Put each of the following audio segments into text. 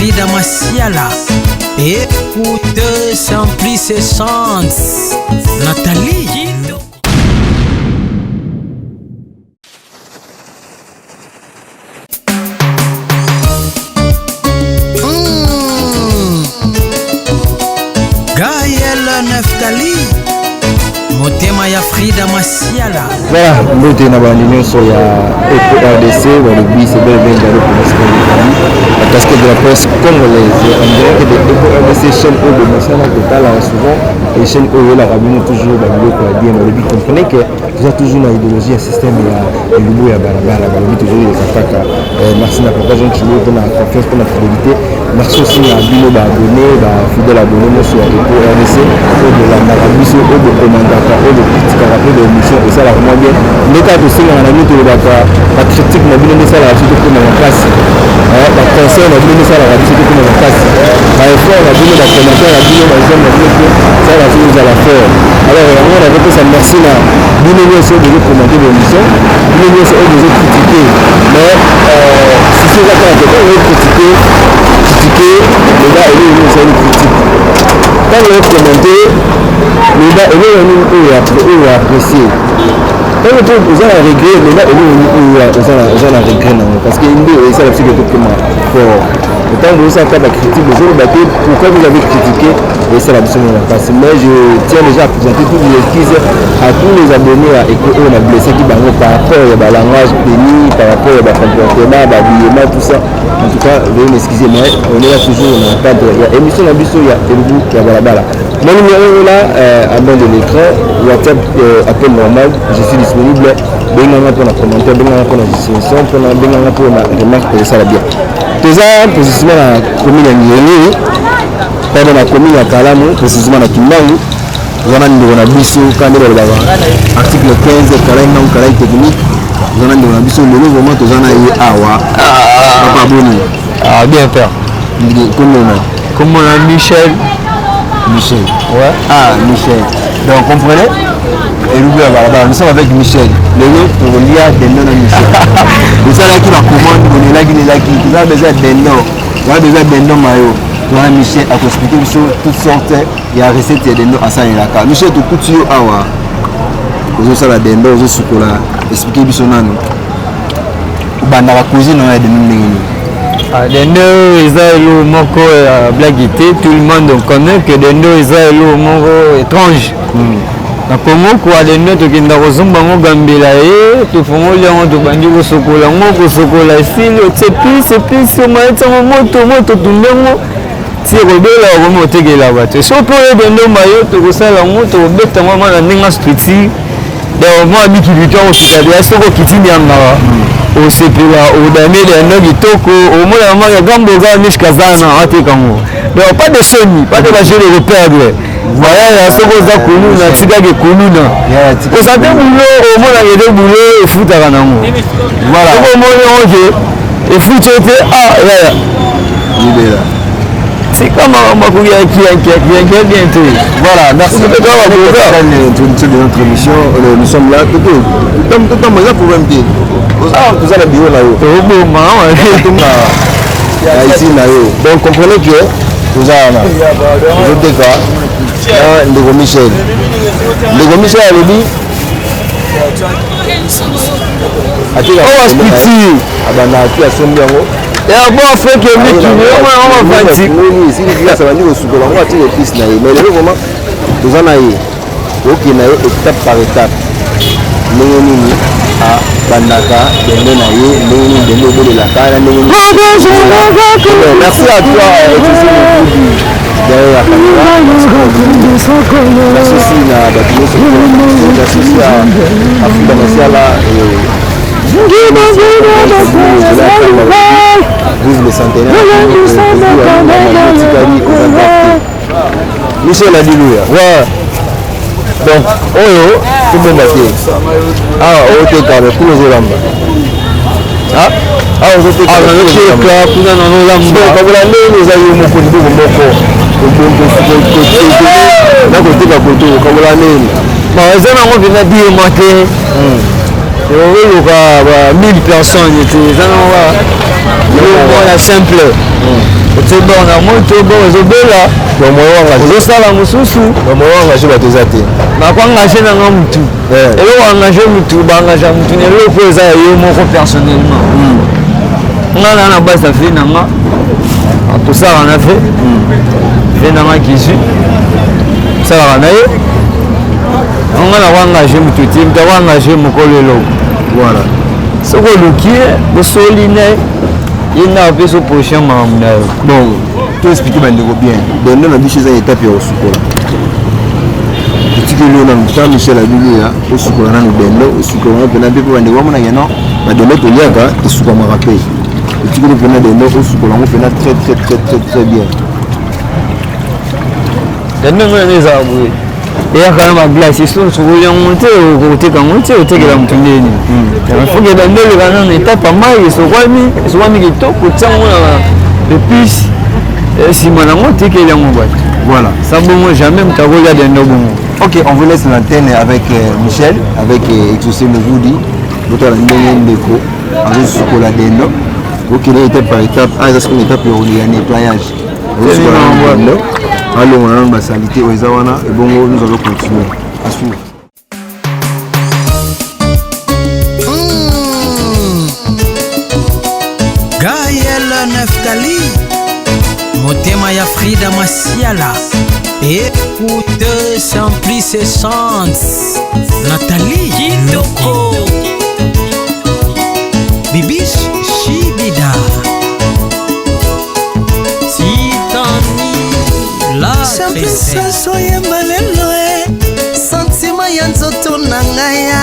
Frida Masiala. Écoute Simplice Chance. Nathalie. Gaël Neftali motema ya Frida Masiala. Voilà, mbote na bandi nyonso ya Eco RDC, balobi c'est bel et bien Diallo pour la casquette de la presse congolaise en direct de Eco RDC, chaîne oyo bomesana kotala souvent et chaîne oyo eyelaka bino toujours babiloko ya bien. Balobi comprenez que toza toujours na idéologie ya système ya elubu ya balabala, balobi tozoyeleka kaka. Merci na papa Jean Chilo mpona confiance, mpona fidélité. Merci aussi na bino baabonné, bafidèle abonné nyonso ya Eco RDC oyo bolandaka biso, oyo bokomandaka, oyo bokritikaka mpe baémission esalaka mwa bien. Nde kaka tosengaka na bino, tolobaka bacritique na bino nde esalaka biso tokóma makasi, baconseil na bino nde esalaka biso tokóma makasi, baeffort na bino, bacommentaire na bino, baj'aime na bino mpe esalaka biso tozala fort. Alors yango nazopesa merci na bino nyonso oyo bozocommenter baémission, bino nyonso oyo bozocritique. Mais souci eza kaka ke ntango ocritique, critique, loba eloko nini osali critique. Ntango ocommenter, loba eloko nini oyo apprécier. Ntango mpo oza na regret, loba eloko nini oyo oza na regret nango, parce que nde esala biso ke tokoma fort. Ntango bozosala bacritique, bozoloba te pourquoi vous avez critiqué, esala biso mwa makasi. Mais je tiens déjà à présenter toutes les excuses à tous les abonnés ya Eco oyo na blessaki bango par rapport ya balangage béni, par rapport ya bacomportement, bahabillement, tout ça. En tout cas, veuillez m'excuser, mais on est là toujours dans le cadre ya émission na biso ya elubu ya balabala. Mon numéro est là en bas de l'écran, WhatsApp, appel normal, je suis disponible. Benganga mpona commentaire, benganga mpona disposition, mpona benganga mpona remarque, esala bien. Toza précisément na commune ya Ngiri, pardon, na commune ya Kalamu, précisément na Kimbangu. Toza na ndeko na biso ka nde balobaka article 15, kalai ngangu, kalai technique. Toza na ndeko na biso lelo, vraiment toza na ye awa. Papa, boni? Ah, bien, père. Kombo na? Comment on a Michel? Michel. Ouais. Ah, Michel. Donc comprenez, elubu ya balabala, nous sommes avec Michel. Lelo tokolia dindon na Michel. Tosalaki bacommande, bonelaki nelaki, toza besoin ya dindon, toza besoin ya dindon mayo. Toza na Michel, akoexpliquer biso toutes sortes ya recette ya dindon asalelaka. Michel, tokuti yo awa ozosala dindon, ozosukola. Expliquer biso nano, obandaka cuisine oyo ya dindon ndenge nini? Ah, dindon eza eloko moko ya blague te. Tout le monde connaît que dindon eza eloko moko étrange na Congo kwa. Dindon tokenda kozomba yango, gambela ye, tofongoli yango, tobandi kosokola yango. Kosokola esili, otie épice, épice omayeti yango, moto moto, tumbi yango ti ekobela, okomi kotekela bato. So mpe oyo dindon mayo, tokosala yango, tokobeta yango ma na ndenge structure. Donc mwa mikili to akokita deya, soki okiti nyangaka, osepela, odame dindon kitoko, omona mama gambo oza miche kazana ateka yango. Donc pas de soni, pas de bajeu de koperdre. Voilà, soki oza kuluna, tikaki kuluna, oza te bulo, omonaka ete bulo efutaka nango. Soki omoni yango ke efuti yo te, ah yaya, libela. Tika makambo ya bien te. Voilà, merci. L'introduction de notre émission, nous sommes là. Tout, tout, tout, tout, tout, problème te. Ah, tout ça, la bureau là. Toboma. Ya ici na yo. Donc comprenez que toza wana. Tozoteka na ndeko Michel. Ndeko Michel alobi Oyo structure. Abanda ati asombi yango. Ya bon Afrique, mikili omona yango mafanti. Esili glace, abandi kosukola yango, atie épice na ye. Mais lelo vraiment toza na ye, okende na ye étape par étape, ndenge nini abandaka dindon na ye, ndenge nini dindon ebelelaka na ndenge nini. Merci à toi, Etisi Mokudi, derrière la caméra. Merci aussi na bato nyonso. Merci aussi à Afrika Masiala et vive le centenaire. Tikali eza grave te. Michel Adiluya. Ouais. Donc oyo tobomba te, awa oteka, mais kuna ozolamba. Awa ozoteka kuna nanolamba. Kabola ndenge eza yo moko, liboko moko na koteka koto, kabola ndenge. Bon, eza nango mpenza bioma te, oluka ba 1000 personnes te, eza nango biloko ya simple. Otie bor na moto, bor ezobela, ozosala mosusu. Moyen engage bato eza te. Nakoengage nanga mutu. Eloko engage mutu, baengage mutu na eloko eza ya yo moko personnellement. Nga na na base ya vie na nga, tosalaka na vie vie na nga kizwi, tosalaka na ye. Nga nakoengage mutu te, mutu akoengage mokolo eloko. Voilà. Soki oluki ye, bosoli na ye, ye nde apesi position makambo na yo. Bon, to expliquer bandeko bien. Dendo na biso eza étape ya kosukola. Totikeli yo nanu ta Michel Abilia, osukola nanu dendo, osukola ngo mpena mpe mpo bandeko bamonaka no badendo toliaka esukamaka mpe. Otikeli mpena dendo, osukola ngo mpena très très très très très bien. Dendo ngo yango ezala boye, eyaka na baglace, esosokoli yango te, okoteka yango te, otekela moto ndeni. Foke dendo eleka nano etape ya mai, esokwami, esokwami kitoko, otia yango na épice, nsima nango otekeli yango bato. Voilà. Sa bongo jamais moto akolia dendo bongo. Ok, on vous laisse l'antenne avec Michel, avec Exaucé Mouvoudi. Botala ndenge ndeko azosukola dendo. Okende étape par étape. Ah, eza sikoyo étape ya nettoyage. Ozosukola dendo, alongola nano basalite oyo eza wana, ebongo nous allons continuer. À suivre. Gaël Neftali, motema ya Frida Masiala. Écoute Simplice Chance, Nathalie Kitoko, Bibish Shibida, Titani la Simplice azoyemba lelo e sentiment ya nzoto na ngai ya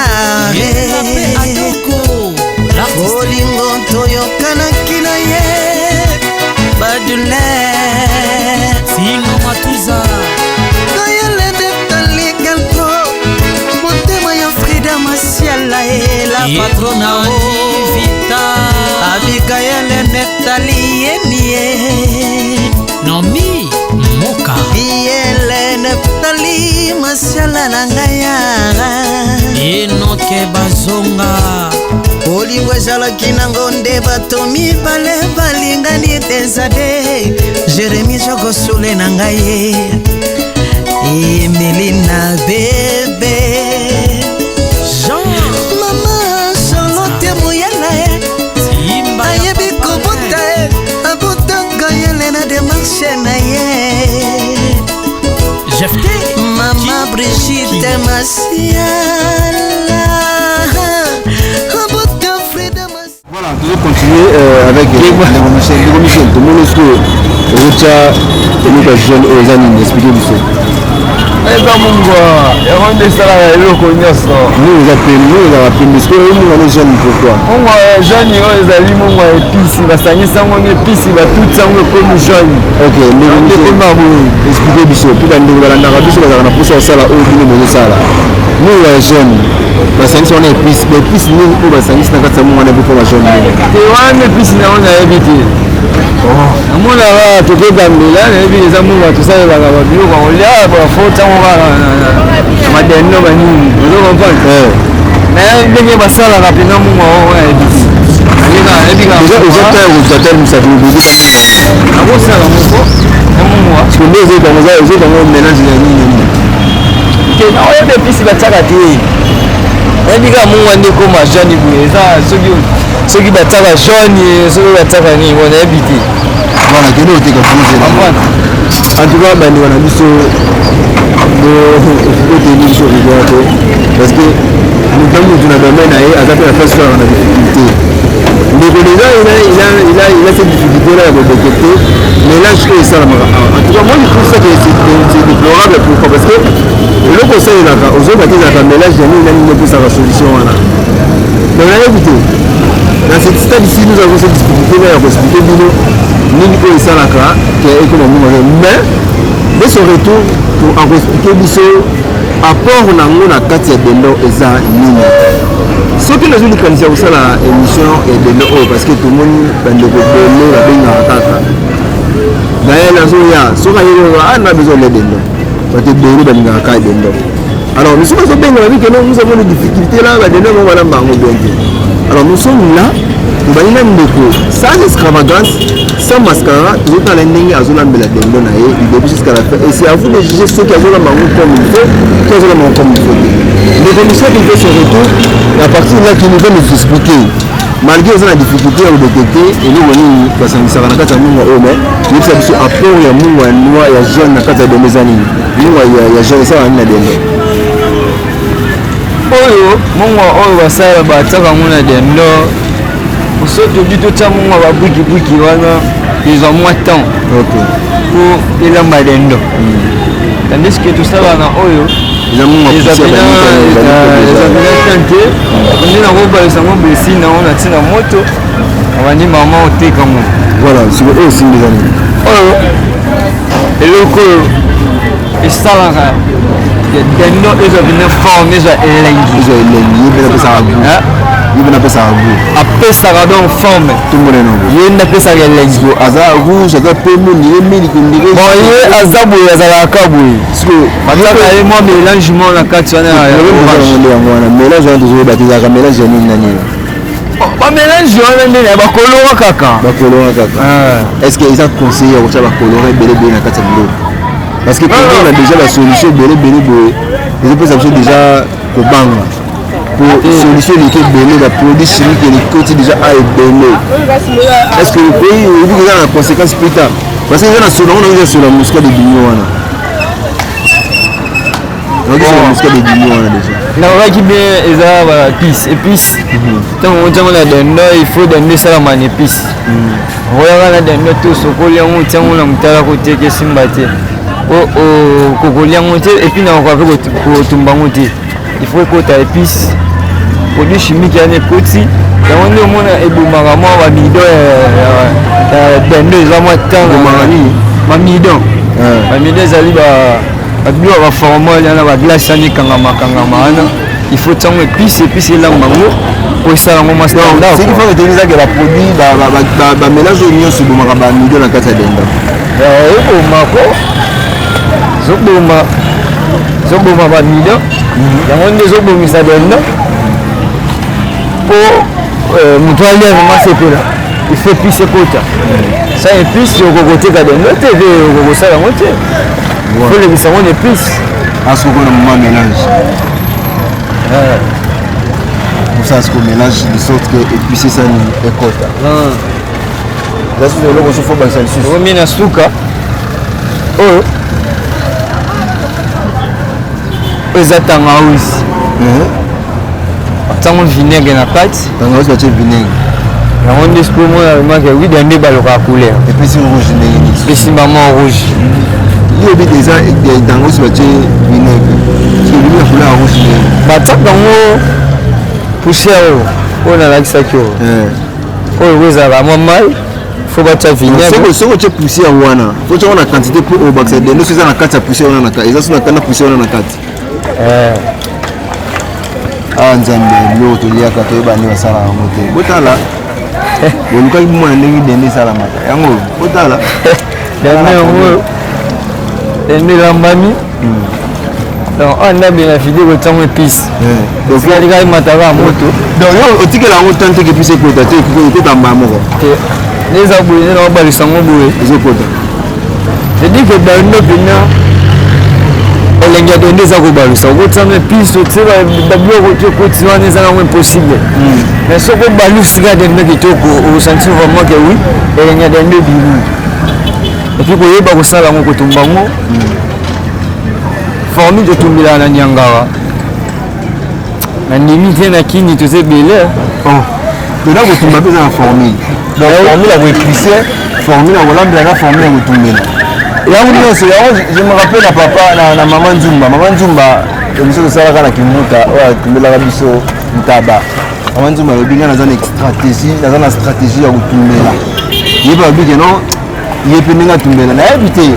bolingo toyokanaki na ye badouleur. Sino Matuza. Gaël Neftali Galpo, motema ya Frida Masiala e la patrona o Vita Abigaël Neftali yemie Nomi Moka Biele Neftali Masiala na ngai ya Enoke Bazonga. Bolingo ezalaki nango nde bato mibale balingani eza de Jeremi Jokosule na ngai Emelina bebe Jean Mama Charlotte Moyala e Simba ayebi kobota e abotaka yele na demarche na ye. Jefte Mama Brigitte Masiala abota Frida Masiala. Voilà, toujours continuer avec ndeko Michel. Ndeko Michel, tomoni soki ozotia eloko ya jaune oyo eza nini? Explique biso. Eza mungwa, yango nde esalaka eloko nyonso. Nini eza pembe? Nini ezalaka pembe? Sikoyo oyo mungwa jaune, pourquoi? Mungwa ya jaune oyo ezali mungwa ya épice, basangisi yango na épice, batuti yango, ekomi jaune. Ok, ndeko Michel, ekoma boye. Explique biso mpo bandeko balandaka biso, bazalaka na mposa kosala oyo bino bozosala. Mungwa ya jaune, basangisi wana épice, baépice nini oyo basangisi na kati ya mungwa wana mpo ba jaune nini? Te, wana épice nango nayebi te. Namonaka tokegambela, nayebi eza mungwa tosalelaka babiloko ya kolia, bafo ntango kaka na madendo banini, ozo comprendre? Mais ndenge basalaka mpenza mungwa oyo, nayebi te. Nayebi kaka. Oza ta ya kozwa ta mosapi? Nakosala moko na mungwa. Parce que nde ezokango mélange ya nini nini? Te, naoyebi épice batiaka te. Nayebi kaka mungwa nde ekoma jaune boye. Eza soki batiaka jaune, soki batiaka nini, bon, nayebi te. Voilà, kende oteka bozela. Comprendre. En tout cas, bandeko na biso, oteli biso rigueur te, parce que moto na motu na domaine na ye aza mpe na place oyo na difficulté. Ndeko déjà il a cette difficulté là ya kodétecter mélange oyo esalamaka awa. En tout cas, moi je trouve ça que c'est déplorable. Pourquoi? Parce que eloko osalelaka, ozoyoka te ezalaka mélange ya nini na nini epesaka solution wana. Donc nayebi te, dans cette stade ici nous avons cette difficulté là ya koexpliquer bino nini oyo esalaka ke ekoma mongo. Mais de son retour, akoexpliquer biso apport nango na kati ya dendo eza nini. Soki nazwi likanisi ya kosala émission ya dendo oyo, parce que tomoni bandeko ebele babengaka kaka Gaël azoya, soki ayebi na besoin ya dendo, bato ebele balingaka kaka dendo. Alors biso bazobenga babi que non, nous avons des difficultés là, badendo yango balamba yango bien te. Alors nous sommes là. Tobandi na ndeko sans extravagance, sans mascara. Tozotala ndenge azolambela dendo na ye du début jusqu'à la fin, et c'est à vous de juger soki azolamba yango comme il faut to azolamba yango comme il faut te. Ndeko Michel, il fait son retour à partir de là qui nous va nous expliquer, malgré eza na difficulté ya kodétecter eloko nini basangisaka na kati ya mungwa oyo, mais yebisa biso apport ya mungwa ya noir, ya jaune na kati ya dendo eza nini? Mungwa ya jaune esalaka nini na dendo? Oyo mungwa oyo basala, batiaka yango na dendo. So tobi totya mungwa babwikibwiki wana, ezwa mwa temps po elamba dendo, tandis que tosala na oyo eza mungwa eza poussière. Eza pena temps te. Nde nakobalisa yango besi nango na ntina moto, abandi mama oteka ngo. Voilà. Siko oyo osimbi eza nini? Oyo eloko oyo esalaka dendo ezwa pena forme, ezwa elengi. Ezwa elengi. Ye mpe napesaka goût. Hein? Ye mpe napesaka goût. Apesaka donc forme. Tombona nango. Ye nde apesaka elengi. Aza rouge, aza pembe, ndire miliki, ndire. Bon, ye aza boye, azalaka ka boye. Siko batiaka ye mwa mélange moko na kati wana ya orange. Nde yango wana mélange wana tozoyeba te, ezalaka mélange ya nini na nini? Bamélange wana nde ya bakolora kaka. Bacolorant kaka. Est ce que eza conseillé ya kotya bacolorant ebele ebele na kati ya biloko? Parce que komona déjà basolution ebele ebele boye ezopesa biso déjà kobanga, po solution eleki ebele, baproduit chimique elekoti déjà a ebele. Est ce que okoyi oyebi eza na conséquence plus tard? Parce que eza na solo yango nango, eza solo ya muscade ebimi wana, yango solo ya muscade ebimi wana déjà. Nakokaki bien, eza baépice. Épice, ntango otiango na dendo, il faut dendo esalama na épice. Okoyaka na dendo te, osokoli yango, otiango na motala, koteka esimba te, kokolia yango te. Et puis nakoka mpe kotumba yango te. Il faut ekota épice, produit chimique yana ekoti yango nde omona ebomaka mwa bamidon ya dendo. Eza mwa ntango. Ebomaka nini? Bamidon. Bamidon ezali babiloko baformol wana, baglace wana ekangama kangama wana. Il faut tiango épice, épice elamba yango po esala yango mwa standard. Ce qu'il faut retenir, eza ke baproduit, bamélange oyo nyonso ebomaka bamidon na kati ya dendo. Eboma ko, ezoboma, ezoboma bamidon yango nde ezobongisa dendo po moto alia vraiment sepela. Il faut épice ekota. Sans épice, okokoteka dendo te, mpe okokosala yango te. Faut lekisa yango na épice. Asoko na moma mélange mosala, siko mélange de sorte que épice esani ekota. Eza susu eloko so fo bakisa lisusu? Okomi na suka. Oyo oyo eza tangawisi, ntango vinaigre na kati. Tangawisi batie vinaigre. Yango nde sikoyo omona vraiment ke wida nde balokaka couleur. Epesi rouge ndenge nini? Epesi mama rouge. Yo obi déjà tangawisi batie vinaigre, soki ebimi na couleur ya rouge ndenge? Batiaka yango poussière oyo, oyo nalakisaki oyo, oyo oyo ezalaka mwa mai, faut batia vinaigre. Soki otie poussière wana, faut tiango na quantité mpo obakisa dendo. So eza na kati ya poussière wana, na eza so na poussière wana na kati. Awa Nzambe, biloko toliaka toyeba nde basalaka yango te. Botala, bolukaki bomona ndenge dende esalamaka yango, botala. Dende yango, dende elambami. Donc awa nde abenga fide kotiango épice, etikali kaka emataka ya moto. Donc yo otikela yango tan teke épice ekota te, ekota mbala moko? Te, nde eza boye, nde nakobalisa yango boye. Ezokota. C'est-à-dire que dendo mpena, elengi ya dendo eza kobalusa. Okotianga épice, otie babiloko ti okoti wana, eza nango impossible. Mais soki obalusi kaka dendo kitoko, osentir vraiment que oui, elengi ya dendo ebimi. Et puis koyeba kosala yango, kotumba yango, formule totumbelaka na Niangara, nandimi te na kini toza ebele. Tona kotumba mpe eza na formule. Donc formule ya koépicer, formule ya kolambela na formule ya kotumbela yango nyonso yango. Je me rappelle na papa na mama Nzumba, mama Nzumba, émission tosalaka na Kimuta, oyo atumbelaka biso ntaba. Mama Nzumba alobi: ngai naza na stratégie, naza na stratégie ya kotumbela. Ye mpe alobi ke non, ye mpe ndenge atumbela nayebi te.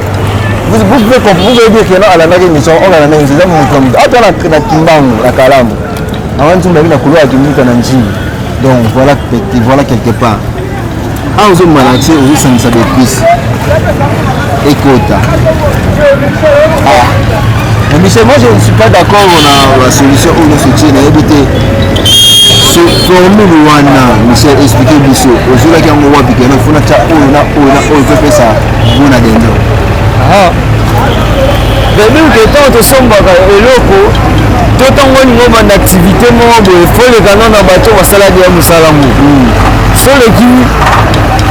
Vous pouvez comprendre, vous pouvez dire que non, alandaki émission oyo, alandaki émission. Eza moto ya moto ata na Kimbangu, na Kalamu. Mama Nzumba abi na couloir ya Kimuta na Njili. Donc voilà, voilà, quelque part awa ozomalaxe, ozosangisa baépice ekota. Ah mais Michel, moi je ne suis pas d'accord na basolution oyo nyonso tie. Nayebi te. So formule wana Michel, explique biso, ozolaki yango wapi? Kena funa tya oyo na oyo na oyo topesa bona dendo. Veut que ntango tosombaka eloko to ntango olingi obanda activité moko boye, foleka no na bato basala deya mosala ngo. Soleki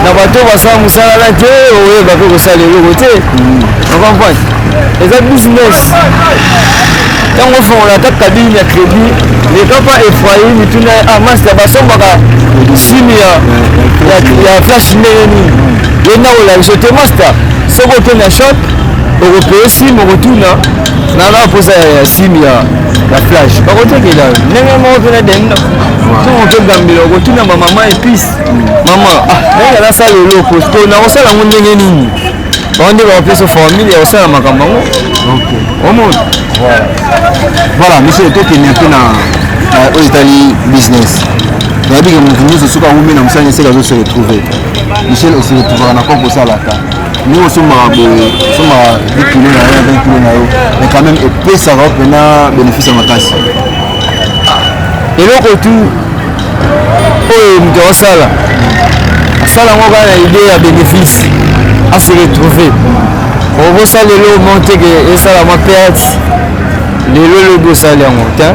na bato basala mosala na te, oyeba mpe kosala eloko te. Ocomprendre? Eza business. Ntango ofongola ata cabine ya crédit, leka pa Efraim, mituna ye: "Ah master, basombaka sim ya flash ndenge nini?" Ye nda kolakisa te: "Master, soki okende na shop, okopeye sim, okotuna nana mposa ya sim ya flash, bakotekela ndenge moko." Mpe na dendo, ntango okegambela, okotuna bamama épice: "Mama, ah, ndenge nasala eloko to nakosala yango ndenge nini?" Bango nde bakopesa formule ya kosala makambo yango. Omona. Voilà monsieur, tokende mpe na oyo etali business. Nayebi ke moto nyonso soki awumi na mosala, esika azose retrouver. Michel, ose retrouvaka na kopo osalaka ndenge osombaka boye, osombaka 10 kilo na yo, 20 kilo na yo, mais quand même epesaka yo mpena bénéfice ya makasi? Eloko tu oyo moto akosala, asala yango kaka na idée ya bénéfice, ase retrouver. Okosala eloko moko teke esala mwa perte lelo, lobi osali yango te.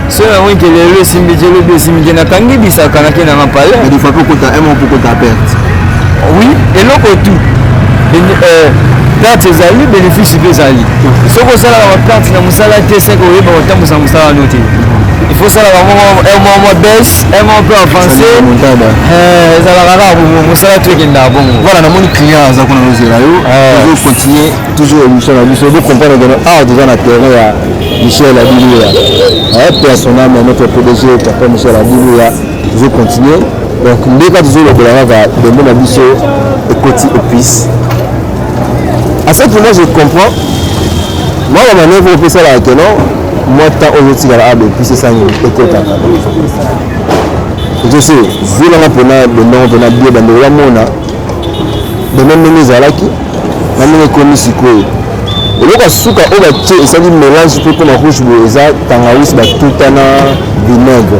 So yango ke lelo esimbi te, lobi esimbi te, nakangi bisaka, nake nanga palais. Mais des fois mpe okota un mois mpe okota perte. Oui, eloko tu perte ezali, bénéfice mpe ezali. Soki osalaka baperte na mosala te, seke oyeba kotambusa mosala no te. Il faut osalaka moko un mois mwa baisse, un mois mpe avance. Ezalaka kaka bongo, mosala to ekendaka bongo. Voilà, namoni client aza kuna, ozela yo. Tozocontinue toujours émission na biso. Bocomprendre que awa toza na terrain ya Michel Adiluya, paix à son âme, notre PDG, papa Michel Adiluya. Tozocontinue donc ndeka tozolobela kaka dendo na biso ekoti épice. À ce que moi je comprends, moi, ba manœuvre opesalaka ke non, mwa temps oyo otikala awa, baépice esangi ekotaka. Jose, zwelanga mpona dendongo mpona bie bandeko bamona dendo ndenge ezalaki na ndenge ekomi sikoyo. Eloko ya suka oyo batie esali mélange mpe mpona rouge boye eza tangawisi batuta na vinaigre.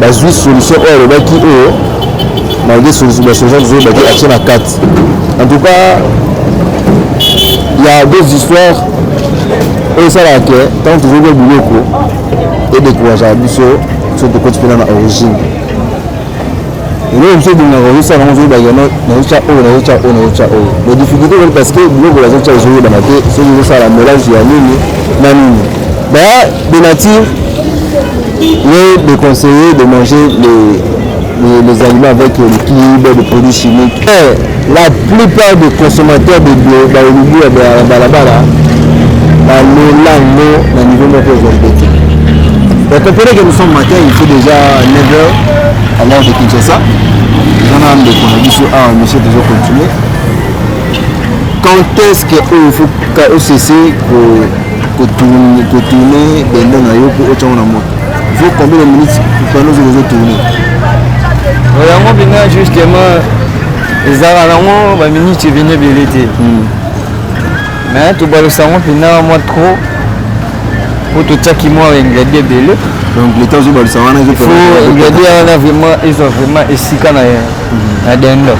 Bazwi solution oyo alobaki oyo, malgré basolution tozoyebaki atie na kati. En tout cas, il y a deux histoires oyo esalaka ke ntango tozolia biloko, edécourageaka biso. So tokoti mpena na origine, eloko mosusu ebongaka, ozosala yango, ozoyebaka nazotya oyo, nazotya oyo, nazotya oyo. Mais difficulté ezali parce que biloko bazotya ezoyebana te soki ezosala mélange ya nini na nini. D'ailleurs, de nature, il est déconseillé de manger les aliments avec le cube de produits chimiques. Et la plupart des consommateurs de baolubu ya balabala balola yango na niveau moko exorbité. Donc comprenez que nous sommes matin, il fait déjà 9 heures à l'heure de Kinshasa. Eza na ndeko na biso awa, monsieur, toujours continuer. Quand est-ce que oyo faut ocese kotourne dendo na yo mpo otyango na moto? Il faut combien de minutes pendant ozotourne? Yango mpena justement ezalaka nango baminute ebene ebele te, mais tobalisa yango mpena mwa trop po totiaki mwa ingrédient ebele. Donc l'état ozobalisa wana? Faut ingrédient wana vraiment ezwa vraiment esika na dendo,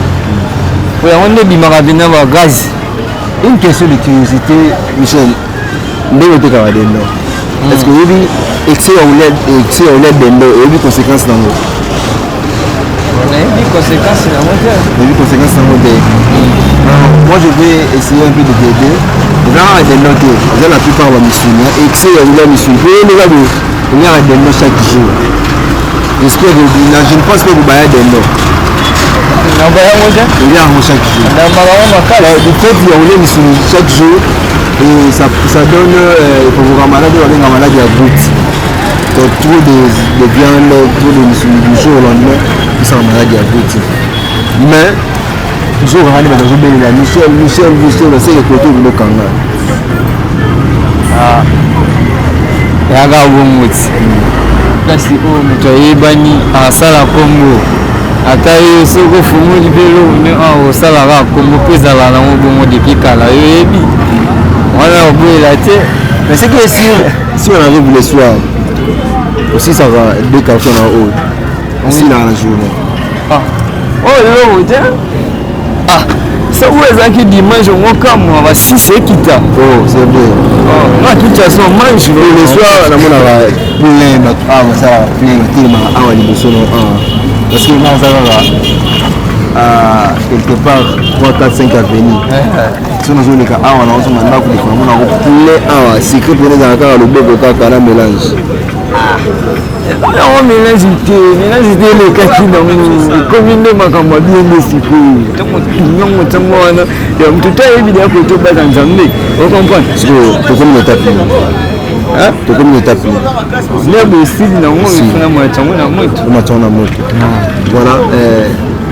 po yango nde ebimaka mpena bagaz. Une question de curiosité, Michel: ndenge otekaka dendo, est ce que oyebi excès ya kolia dendo, oyebi conséquence nango? Nayebi conséquence nango te. Oyebi conséquence nango te. Moi, je vais essayer un peu de t'aider. Eza kaka dendo te, eza la plupart bamisuni. Excès ya kolia misuni, po ye ndeka boye oliaka dendo chaque jour, j'espère que je ne pense pas kobaya dendo. Nabayango te. Olia yango chaque jour. Nambaka ngo makasi. Du fait ya kolia misuni chaque jour, et ça donne eprovoka maladie babenga maladie ya goutte. Donc trop de viande, trop de misuni, du jour au lendemain esaka maladie ya goutte. Mais nzokaka nde bato bazobelela Michel, Michel, Michel, baseke kote okendokanga. Eyaka bongo ti kasi oyo moto ayebani asala kombo, ata yo soki ofungoli mpe eloko nde awa osalaka kombo mpo ezala nango bongo depuis kala, yo oyebi wana oboyela te. Mais ce qui est sûr, si on arrive le soir, aussi ça va deux cartons na oyo. Esilaka na journée. Ah. Oyo eloko te. Ah. Sabu ezalaki dimanche yango kamwa ba 6 ekita. Oh, c'est vrai. Oh, na Kinshasa on mange le soir namonaka plein bato awa basalaka plein batelemaka awa liboso na awa parce que nga aza kaka quelque part 3 4 5 avenue so nazoleka awa naozonga ndako likolo namonaka plein awa secret mpona ezalaka kaka loboko kaka na mélange. Yango mélange te, mélange te, elekaki nango, ekomi nde makambo ya bien nde sikoyo. Ntango nyongo, ntango wana ya moto to ayebi deya kote obaka Nzambe, ocomprendre. Sikoyo tokomi na etape nini? Tokomi na etape nini? Nde bosili nango, efuna matyango na moto. Omatyango na moto, voilà.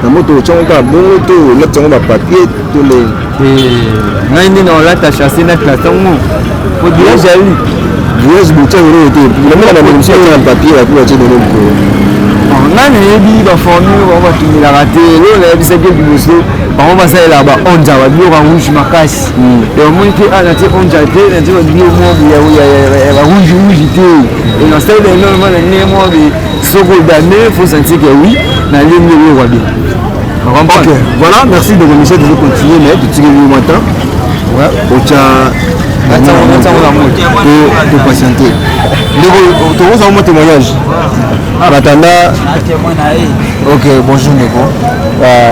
Na moto otyango kaka bongo to olati yango bapapier to ndenge? Ngai nde na olata chasse na classe yango po grillage ali. Grillage botia eloko te. Namona bandeko mosusu batia na papier, bapi batie deno likolo. Ngai nayebi baformule bango batumelaka te. Eloko nayebisaki liboso, bango basalelaka baonja, babiloko ya rouge makasi. Omoni te, a natie onja te, natie babiloko moko ya barouge rouge te. Nasalela énormément na ndenge moko soki odame, faut sentir que oui, nalembi eloko ya bien. Ok, voilà, merci de Michel de continuer, mais tu tires le matin. Ouais, otya to patienter. Ndeko, tokozwa mo témoignage. En attendant, ok, bonjour ndeko.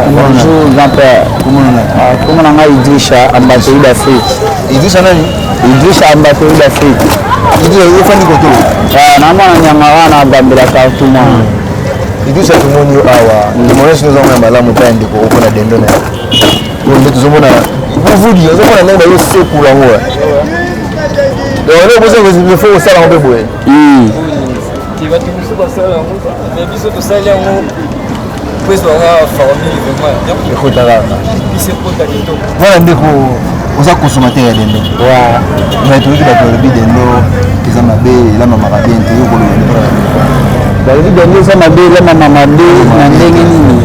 Bonjour grand-père. Comment on a Comment on a Idrisha Ambassade d'Afrique. Idrisha nani? Idrisha Ambassade d'Afrique. Idrisha ofandi koto. Namona nyama wana agambelaka tuma. Idrisha, tomoni yo awa, témoignage tozomona malamu mpe ya ndeko okona dendo na ye oyo nde tozomona vuvudi, ozomona ndenge bazosekula yango. Donc eloko boza faut kosala yango mpe boye. Bato mosusu basala yango, mais biso tosali yango po ezwaka formule vraiment. Ekotaka. Biso ekota kitoko. Voilà ndeko, oza consommateur ya dendo, mais toyoki bato balobi dendo eza mabe, elamamaka bien te. Yo koloba nde mpona Balobi dendo eza mabe, elamama mabe na ndenge nini?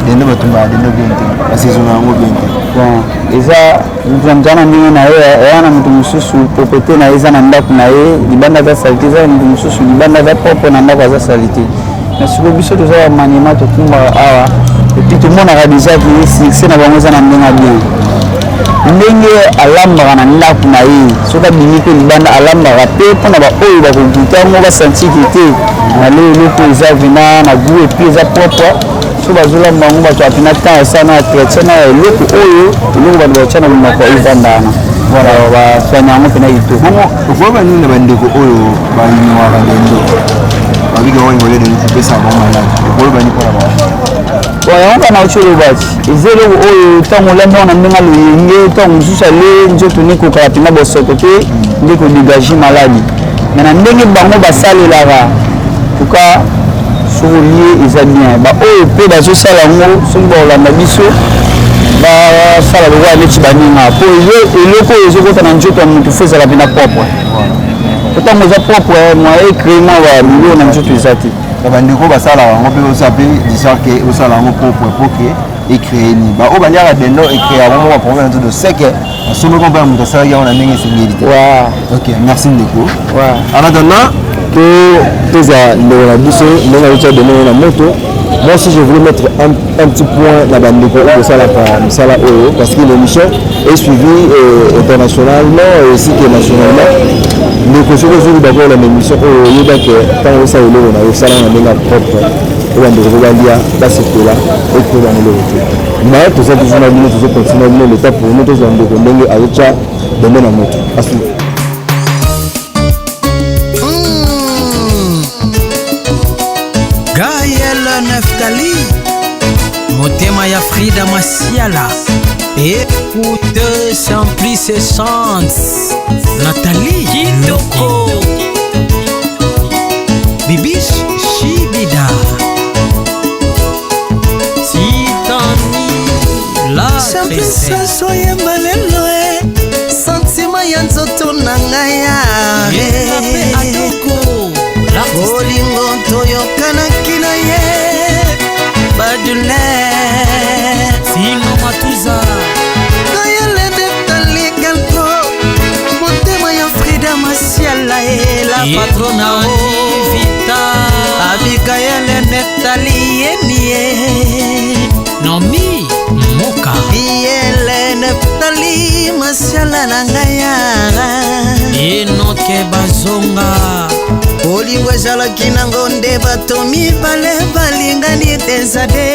Dendo, batumbaka dendo bien te, basaisonner yango bien te. Bon, eza moto na moto aza na ndenge na ye. Eya na moto mosusu propreté na ye eza na ndako na ye, libanda aza saleté. Eza na moto mosusu libanda aza propre, na ndako aza saleté. Mais sikoyo biso toza bamaniema, tokumbaka awa et puis tomonaka déjà ke succès na bango eza na ndenge ya bien, ndenge alambaka na ndako na ye. Soki abimi mpe libanda, alambaka mpe mpona baoyo bakogoûter yango, basentir ke te, na le eloko eza vraiment na goût et puis eza propre. So bazolamba yango, bato apena temps asala na entretien na eloko oyo, eloko bato batia na monoko evanda wana. Voilà, basoigne yango mpena kitoko. Bongo okoyeba nini na bandeko oyo baignoraka dendo, babiki bango ingole dendo kopesa bango malade? Okoloba nini mpona bango? Bon, yango kaka nauti oloba ti eza eloko oyo ntango olandi yango na ndenge loyenge, ntango mosusu ale nzoto nekokaka mpena bosoto te nde kodégage maladie. Mais na ndenge bango basalelaka, tuka soki olie eza bien. Baoyo mpe bazosala yango, soki bakolanda biso, basala lokola neti baninga, mpo eloko oyo ezokota na nzoto ya motu, faut ezala mpena propre. Po ntango eza propre, moyen ecrée mwa bamilio na nzoto eza te. Na bandeko basalaka yango mpe osala mpe disant ke osala yango propre po ke ecrée nini, baoyo baliaka dendo ecrée yango moko baproblème na nzoto, seke asombi mpo ya moto asalaki yango na ndenge esengeli te. Ok, merci ndeko. En attendant to tozwa ndeko na biso ndenge azotia dendo na moto, moi aussi je voulais mettre un petit point na bandeko oyo bosalaka mosala oyo, parce que l'émission est suivie internationalement ainsi que nationalement. Ndeko, soki ozwi d'abord na émission oyo, oyebake ntango osala eloko na yo, osala na ndenge ya propre oyo bandeko mpo balia, basepela, oyo bango eloko te. Mais toza toujours na bino, tozocontinue na bino. Leta pour nous tozwa ndeko ndenge azotya dendo na moto asu. Gaël Neftali, motema ya Frida Masiala. Écoute, Simplice Chance, Nathalie Kitoko, Bibish Shibida, Titani La Simplice azoyemba lelo e sentiment ya nzoto na ngai ya bolingo toyokanaki na ye badouleur. Sino Matuza. Kayele Neftali, motema ya Frida Masiala e la patrona. Vita. Abi. Gayele Neftali yemie. Nomi Moka. Yele Neftali masiala na ngai ya. Enoke Bazonga. Bolingo ezalaki nango nde bato mibale balingani te de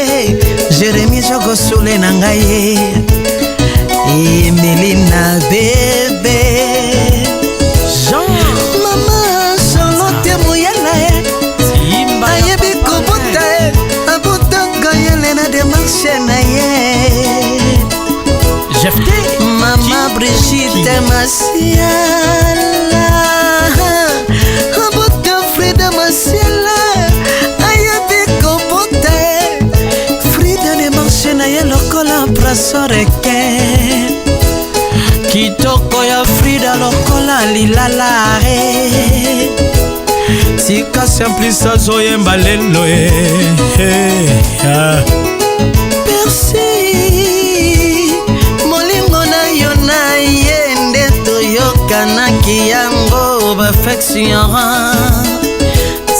Jeremi Jokosule na ngai Emelina bebe Jean Mama Charlotte Muyala Timba ayebi kobota ye abotaka yele na demarche na ye Jefte Mama Brigitte Masiala abota Frida Masiala ayebi kobota ye Frida demarche na ye lokola brasoreke kitoko ya Frida lokola lilala e Tika Simplice azoyemba lelo e ah. Merci molingo na yo na ye nde toyokanaki yango bafection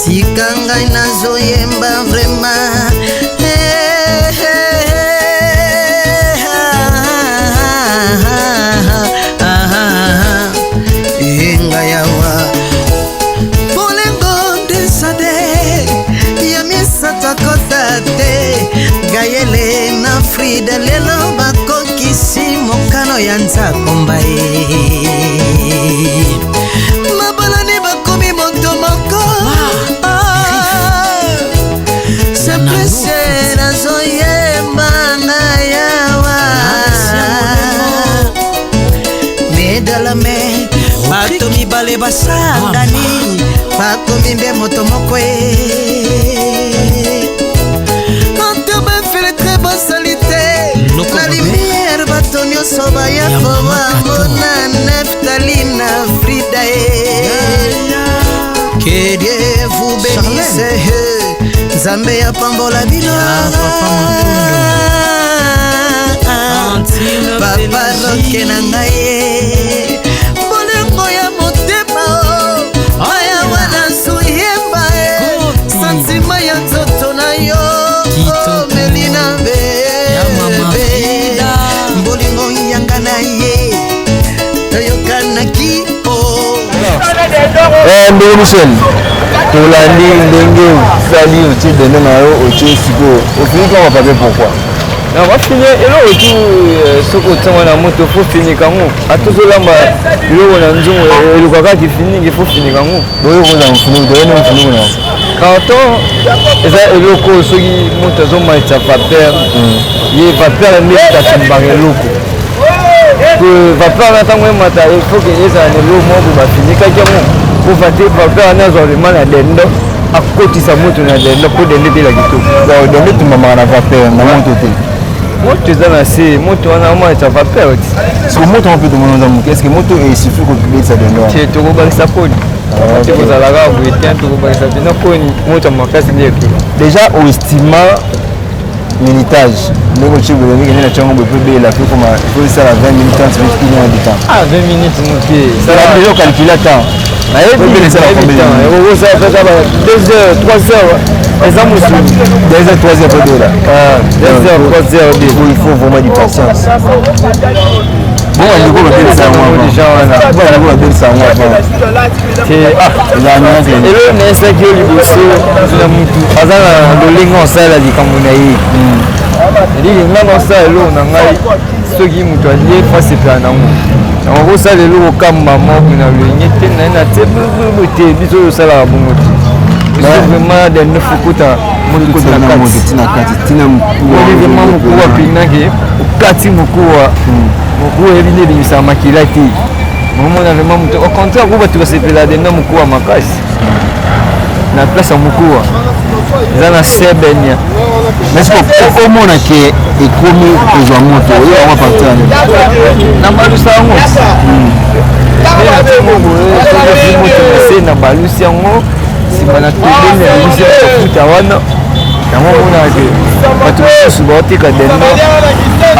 tika ngai nazoyemba vraiment. Eh, eh, eh, ah, ah, ah, ah. Enga yawa bolingo ndesade ya misato akota te Gayele na Frida lelo bakokisi mokano ya nzakomba ye mabalani bakomi moto moko. Ah, Simplice nazoyemba ngai awa medalame bato mibale basangani bakomi nde moto moko e ata bafiltre basali te Loko na Robert. lumiere bato nyonso baya Ya Mama kobamona Neftali na Frida e que Dieu vous bénisse, Nzambe apambola bino. Ya Papa Tantine Papa Pélagie. Roke na ngai ye bolingo ya motema o aya wana suyemba e Kopi. santima ya nzoto na yo Kitoko. Melina Ya Mama bebe Frida. bolingo yanga na ye toyokanaki o Ndenge Michel tolandi ndenge osali otie dende na yo otie sikoyo ofini kaka papier pourquoi? Na bafini eloko tu soki otiango na moto fo finika yango ata ozolamba biloko na nzungu elukaka kifiniki fo finika yango. Boyo kozala mofunuku toyene mofunuku na Carton eza eloko oyo soki moto azomatisa vapeur ye vapeur nde atumbaka eloko que vapeur na ntango emata il faut que ezala na eloko moko boye bafinikaki yango po vapeur wana azwa vraiment na dendo akotisa moto na dendo mpo dendo etela kitoko. Donc dende etumbamaka na vapeur na moto te? Moto eza na se moto wana omatisa vapeur ti. Siko moto yango mpe tomoni oza moke, est ce que moto esuffit kobetisa dendo wana? Te, tokobakisa koni. Te, kozalaka boye te, tokobakisa mpena koni moto ya makasi nde ekola. Déjà oestima minutage ndenge otie boye ndenge nde na tiango boye mpo ebela fo koma fo esala 20 minutes, 30 minutes, une heure du temps? Ah, 20 minutes moke. Sala déjà ocalcula temps. Nayebi. Obele esala nayebi combien de temps. minutes? Okosala mpenza ba 2 heures, 3 heures eza mosuni. 2 heures, 3 heures po ebela? 2 heures, 3 heures. Il faut vraiment du patience. Bon, bandeko babelisa yango avant. Déjà wana. Bon, bandeko babelisa yango avant. Te, ah. Ezala miracle. Eloko nayesaki yo liboso na mutu aza na lolenge osala likambo na ye eliki nga na osala eloko na ngai soki moto alie fasepela nango yango kosala eloko kamba moko na lolenge te na ye na te bobo te biso oyo osalaka bongo te biso vraiment dende fukuta moto Kota tina na moto kati tina kati tina Oli vraiment mokuwa mpinake okati mokuwa mokuwa oyebi nde ebimisaka makila te omona vraiment moto au contraire ko bato basepela denda mokuwa makasi na place ya mokuwa eza na sebenia. Mais siko omona ke ekomi kozwa moto oyo yango partir ya nini? Na balusa yango nde moto na se na balusi yango nsima na tobeni na balusi ya mafuta wana yango omonaka ke bato mosusu baoteka dendo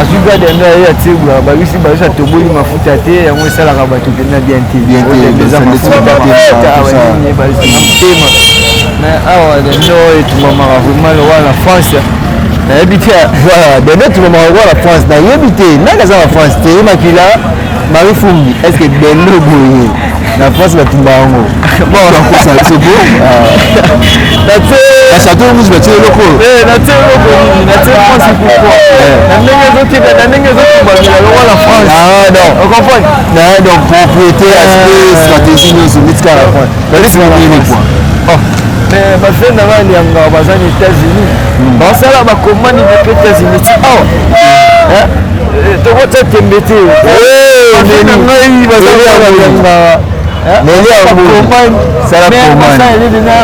azwi ka dendo aye atie bwa balusi balusi atoboli mafuta te yango esalaka bato mpenza bien te. Bien te, Oyo eza basali mafuta te, mafuta tout ça. banini balusi na motema. Mais awa dendo etumbamaka vraiment lokola na France, nayebi te. Voilà, dendo etumbamaka lokola na France, nayebi te nani aza na France te. Ye makila Marie Fumbi, est ce que dendo boye na France batumba yango? Bon, nakosa biso po natie na chateau rouge batie eloko oyo. Natie eloko nini? Natie France pourquoi? Na ndenge ezotika, na ndenge ezotumbamela lokola na France. Ah non. Ocomprendre? Na donc propriété, aspect stratégie nyonso neti kaka na France. Balisi nini quoi? Mais bafrère na ngai lianga baza na États-Unis, basala bakomani depuis États-Unis ti awa, tokotya tembe te. Bafrère na ngai baza lianga bakomani na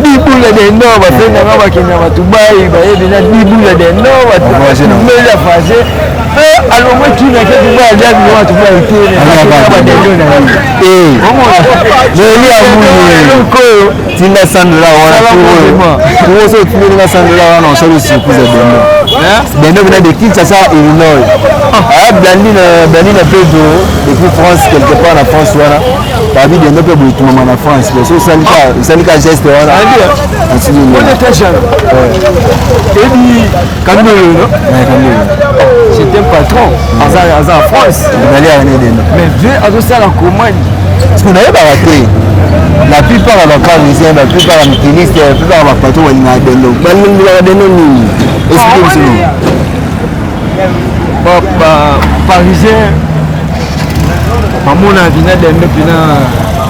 bibula dendo. Bafrère na ngai bakende na Dubai, bayebi na bibula dendo, batumeli ya voyage mpe alongwe kina ke Dubai, alia biloko ya Dubai te, badendo na ye. Neli ya muni, tinda 100 $ wana. Tour oyo otindeli nga 100 $ wana, osali surprise ya dendo. Dendo vena de Kinshasa, Illinois. Aya Blandine, Blandine Pedro depuis France, quelque part na France wana. Babi dendo mpe boye etumama na France. So osali ka geste wana. Ebi Kandolo, non? C'est un patron aza en France. Nali ane dendo. Mais vieux azosala commande. Parce que nayebaka te, la plupart ya baparisien, la plupart ya mikiliste, la plupart ya bapatron balingaka dendo. Balingaka dendo nini? Explique biso. Parisien bamona mpena dendo mpena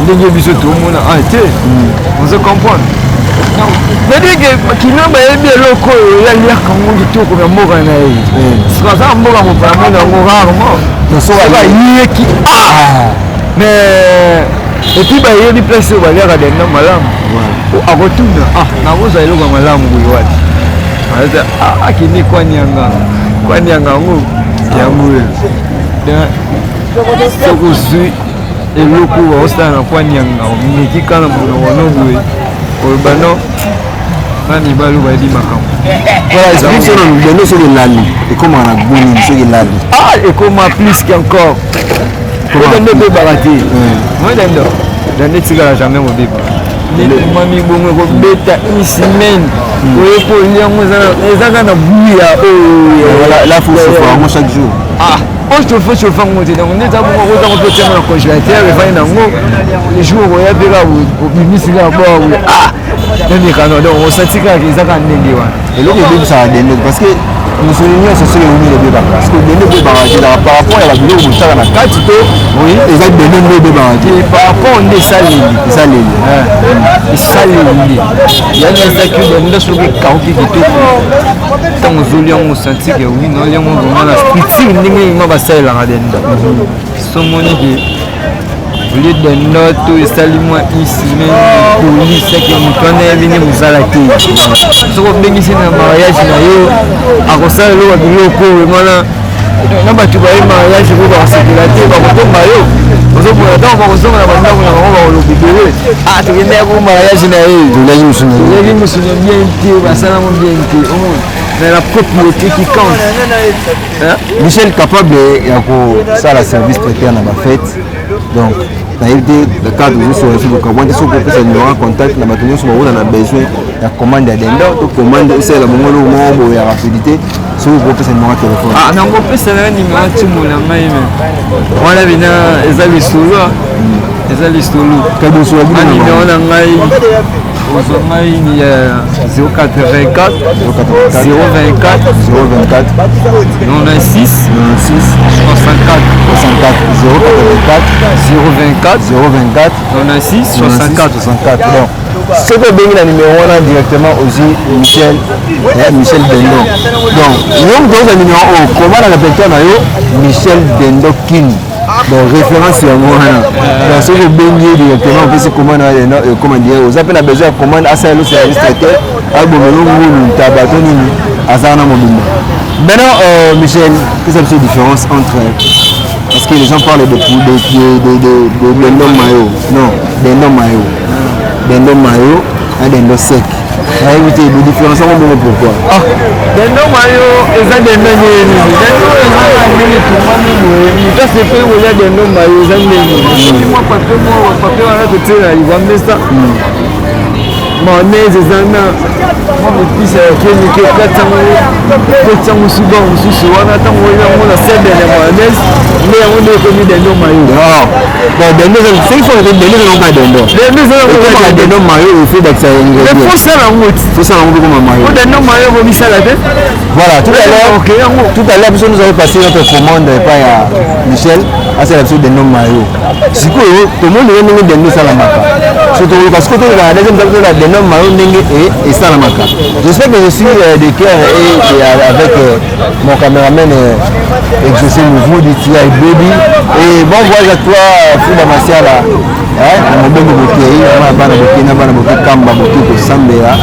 ndenge biso tomona ah te, ozo comprendre? C'est-à-dire que kino bayebi eloko oyo yaliaka yango kitoko na mboka na ye. Soki aza na mboka mopaya, amona yango rarement. Soki ayeki, ah mais et puis bayebi place oyo baliaka dendo malamu, akotuna: ah, nakozwa eloko ya malamu boye wapi? Akende kwanianga, kwanianga yango yango oyo. Soki ozwi eloko baosala na kwanianga, omeki kaka na monoko no boye, koloba no na mibali oyo bayebi makambo. Voilà, explique biso nanu, dendo soki elali ekomaka na goût nini soki elali? Ah, ekoma plus qu'encore. Dendo ebebaka te. Moi dendo, dendo etikala jamais kobeba. Mami bongo ekobeta une semaine, oye po olia yango, eza kaka na goût ya oyo. Là, faut chauffer yango chaque jour. Ah, ochauffe, chauffe yango te. Donc nde eza bongo, okozango mpe otiango na congélateur, efandi nango. Le jour okoya mpe kaka obimisi kaka boa boye, ah, namekano. Donc osati kaka eza kaka ndenge wana. Eloko ebebisaka dendo, parce que mosolo nyonso soki ewumeli ebebaka, parce que dendo ebebaka te, ezaka par rapport ya babiloko botiaka na kati to eza dendo nde ebebaka te? Par rapport nde esaleli. Esaleli. Esaleli nde yani ezaki dendo. Soki ekauki kitoko, ntango ozoli yango, osanti ke oui, naoli yango vraiment na structure ndenge ma basalelaka dendo. Somoni ke olie dendo to esali mwa une semaine, ekoli, seke moto wana yebi nde mosala te. Soki obengisi na mariage na yo, akosala eloko ya biloko oyo wana na bato baye mariage oyo bakosepela te, bakotomba yo. Ozomona, ntango bakozonga na bandako na bango, bakoloba ebele: ah, tokende yako mariage na ye. Toliaki mosuni. Toliaki mosuni bien te, basalango bien te. Omona, mais la propriété qui compte. Michel capable ya kosala service traiteur na bafête. Donc nayebi te cadre nyonso ya biso te, soki opesa numéro ya contact na bato nyonso bakoza na besoin ya commande ya dendo to commande osalela bango eloko moko boye ya rapidité, soki okopesa numéro ya téléphone. Ah, nango opesa na numéro ntimbo na ngai, me wana bina eza lisolo, eza lisolo. Kaboso ya bino. Numéro na ngai, ozwa ngai ya 084 024 024 96 96 64. 64. 084 024 024 96 64. 64. Donc soki obengi na numéro wana directement, ozwi Michel, Michel Dendo. Donc yo moto ozwa numéro oyo, koma na répertoire na yo Michel Dendo King. Donc référence yango wana. Donc soki obengi ye directement, opesi commande wana, ekoma direct. Oza mpe na besoin ya commande, asala elo service traiteur, abomelo ngulu, ntaba to nini, aza wana mobimba. Maintenant, Michel, qu'est-ce que c'est la différence entre, parce que les gens parlent de dendo mayo, non, dendo mayo, dendo mayo na dendo sec, nayebi te différence yango bongo pourquoi? Ah, dendo mayo eza dendo nini? Dendo eza na ndenge etumami boye, moto asepeli kolia dendo mayo. Eza ndenge soki mwa papier, mwa papier wana totie na libwa mesa. Mayonnaise eza na mwa mipisa ya kemike okati yango, okoti yango suba mosusu wana. Ntango oyo yango na sebene ya mayonnaise nde yango nde ekomi dendo mayo. Bon, dendo eza, soki fo dendo eza nango kaka dendo. Dendo eza nango kaka dendo mayo, il faut bakisa ingrédient. Faut sala yango ti. Faut sala yango mpe koma mayo. Po dendo mayo ekomisala te. Voilà, tout à l'heure, okay, yango. Tout à l'heure, nous avons passé notre commande epai ya Michel, asala biso dendo mayo. Sikoyo tomoni ye ndenge dendo esalamaka. So tokoluka sikoyo toluka na deuxième étape tola dendo mayo ndenge esalamaka. J'espère que je suis de cœur et avec mon caméraman Exaucé Nouveau du TI Baby. Et bon voyage à toi, Fouba Masiala. Na mobembo bokei na bana, bokei na bana, bokei kamba, bokei kosambela,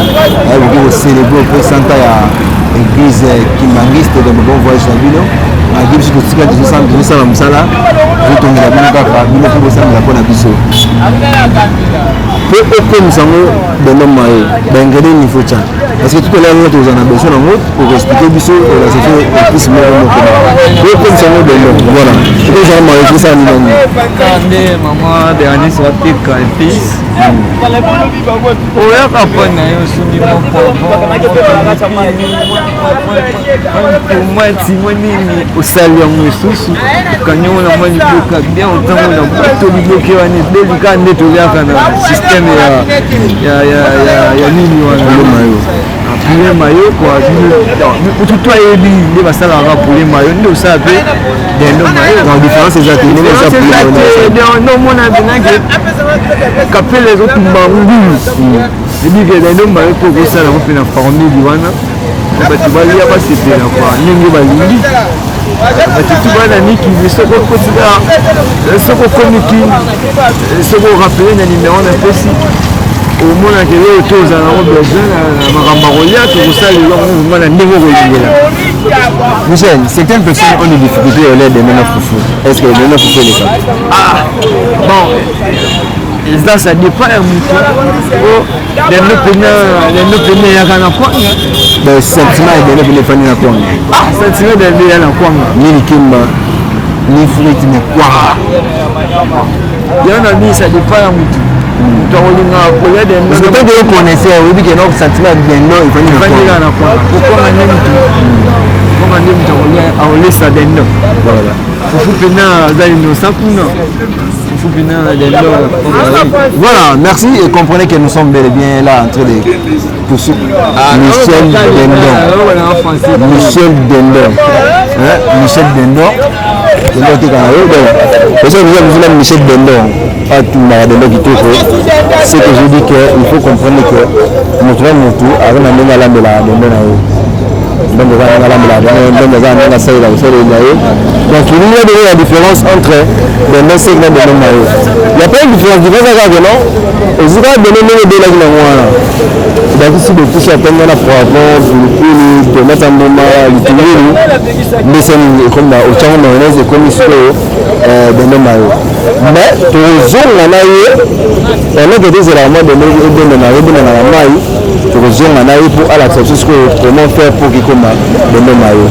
bokei kocélébrer mpe santa ya église kimbanguiste. Donc bon voyage na bino. Malgré biso totika, tozosala mosala, tozotongela bino kaka, bino mpe bosambela mpo na biso. Mpo okomisa yango dendo maye, baingrédient niveau tya, parce que tout à l'heure ngo tozala na besoin nango, okoexpliquer biso olakisa biso épice moko moko po okomisa yango dendo. Voilà, okozala maye, tosala nini? Nde mama Bernice wateka épice, oyaka mpo na yo, osombi mwa poivron, tomati, mwa nini, osali yango lisusu, okangi yango na mwa liboka bien, otango na bato liboke wana ebeli kaka nde toliaka na système ya nini wana, poulet mayo quoi. Mutu to ayebi nde basalaka poulet mayo, nde osala mpe dendo mayo. Donc différence eza te ndenge eza poulet? Nde omona mpenake kapele ezotumba ngulu, ebike dendo mayo mpo okosala yango mpe na formule wana, bato balia, basepela kua ndenge balingi. Bato tu bana mikili, soki okotika, soki okomi kini, soki orappeler na numéro napesi, omonaka eloko te ozala nango besoin na makambo ya kolia, tokosalela yango vraiment na ndenge okolingela. Michel, certaines personnes ont des difficultés au lait de dendo fufu. Est-ce que le dendo fufu est le cas? Ah, bon, eza, ça dépend ya moto. O dendo pena, dendo pena eyaka na kwanga. Ben, sentiment ya dendo pena efandi na kwanga. Ah, sentiment dendo eya na kwanga. Ni likemba, ni frite, mais kwanga. Yango na bi, ça dépend ya motu, moto akolinga kolia dendo. Parce que tant que vous connaissez, oyebi ke no sentiment ya dendo efandi na efandi kaka kwanga. Na kwanga, po kwanga nde motu, kwanga nde moto akolia, akolesa dendo. Voilà. Fufu pena aza innocent kuna, fufu pena dendo. Voilà, merci et comprenez que nous sommes bel et bien là en train de poursuivre Michel Dendon. Michel Dendon. Hein? Michel Dendon. Dendon qui est donc, parce que nous avons Michel Dendon. Ah, tout le Dendon qui touche. C'est que je dis qu'il faut comprendre que notre motu avec la ndenge alambela dendo na ye, ndenge eza ndenge alambela dendo, ndenge eza ndenge asalela kosalela ye. Donc il y a déjà la différence entre dendo sec na dendo mayo. Il y a pas une différence, différence kaka ke non, ozwi kaka dendo ndenge ebelaki nango wana, obakisi bopusi ya pembe na poivron, pilipili, tomate ya mbuma, litungulu, ndesani ekomi, otyango mayonnaise, ekomi sikoyo dendo mayo. Mais tozonga na ye pendant que tozelaka mwa dendo ebenda na mai, tokozonga na ye mpo alakisa biso sikoyo comment faire pour kikoma dendo mayo.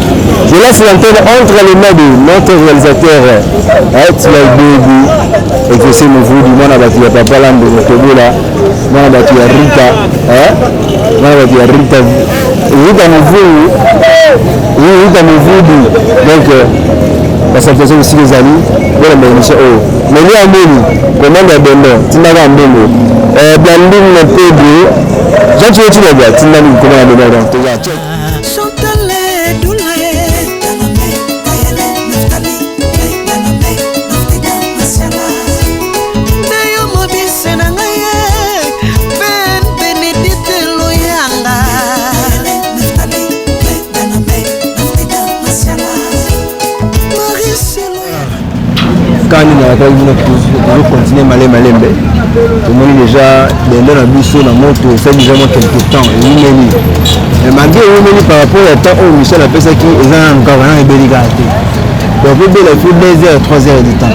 Je laisse l'antenne entre les mains de notre réalisateur Tilai Baby Exaucé Movudi, mwana bato ya Papa Lando Motobola, mwana bato ya Rita, mwana bato ya Rita, Rita Movulu, Rita Movudi. Donc basalutation esika ezali, bolanda émission oyo. Meli ya mbeli, commande ya dendo, tindaka ya mbongo. Blandine Pedro Jean Tuyo Tilabia, tindani commande ya dendo. Donc toza Chantal Doule. Nayo mobise na ngai ye, Ben Benedite Loyanga. Maurice Loyanga. Kani na yakaki bino, tozocontinuer male malembe. Tomoni déjà dendo na biso na moto, esali déjà mwa quelque temps ewumeli, mais malgré ewumeli par rapport ya temps oyo Michel apesaki, eza nanu kaka nano ebeli kaka te. Donc ebela, il faut 2 heures, 3 heures de temps.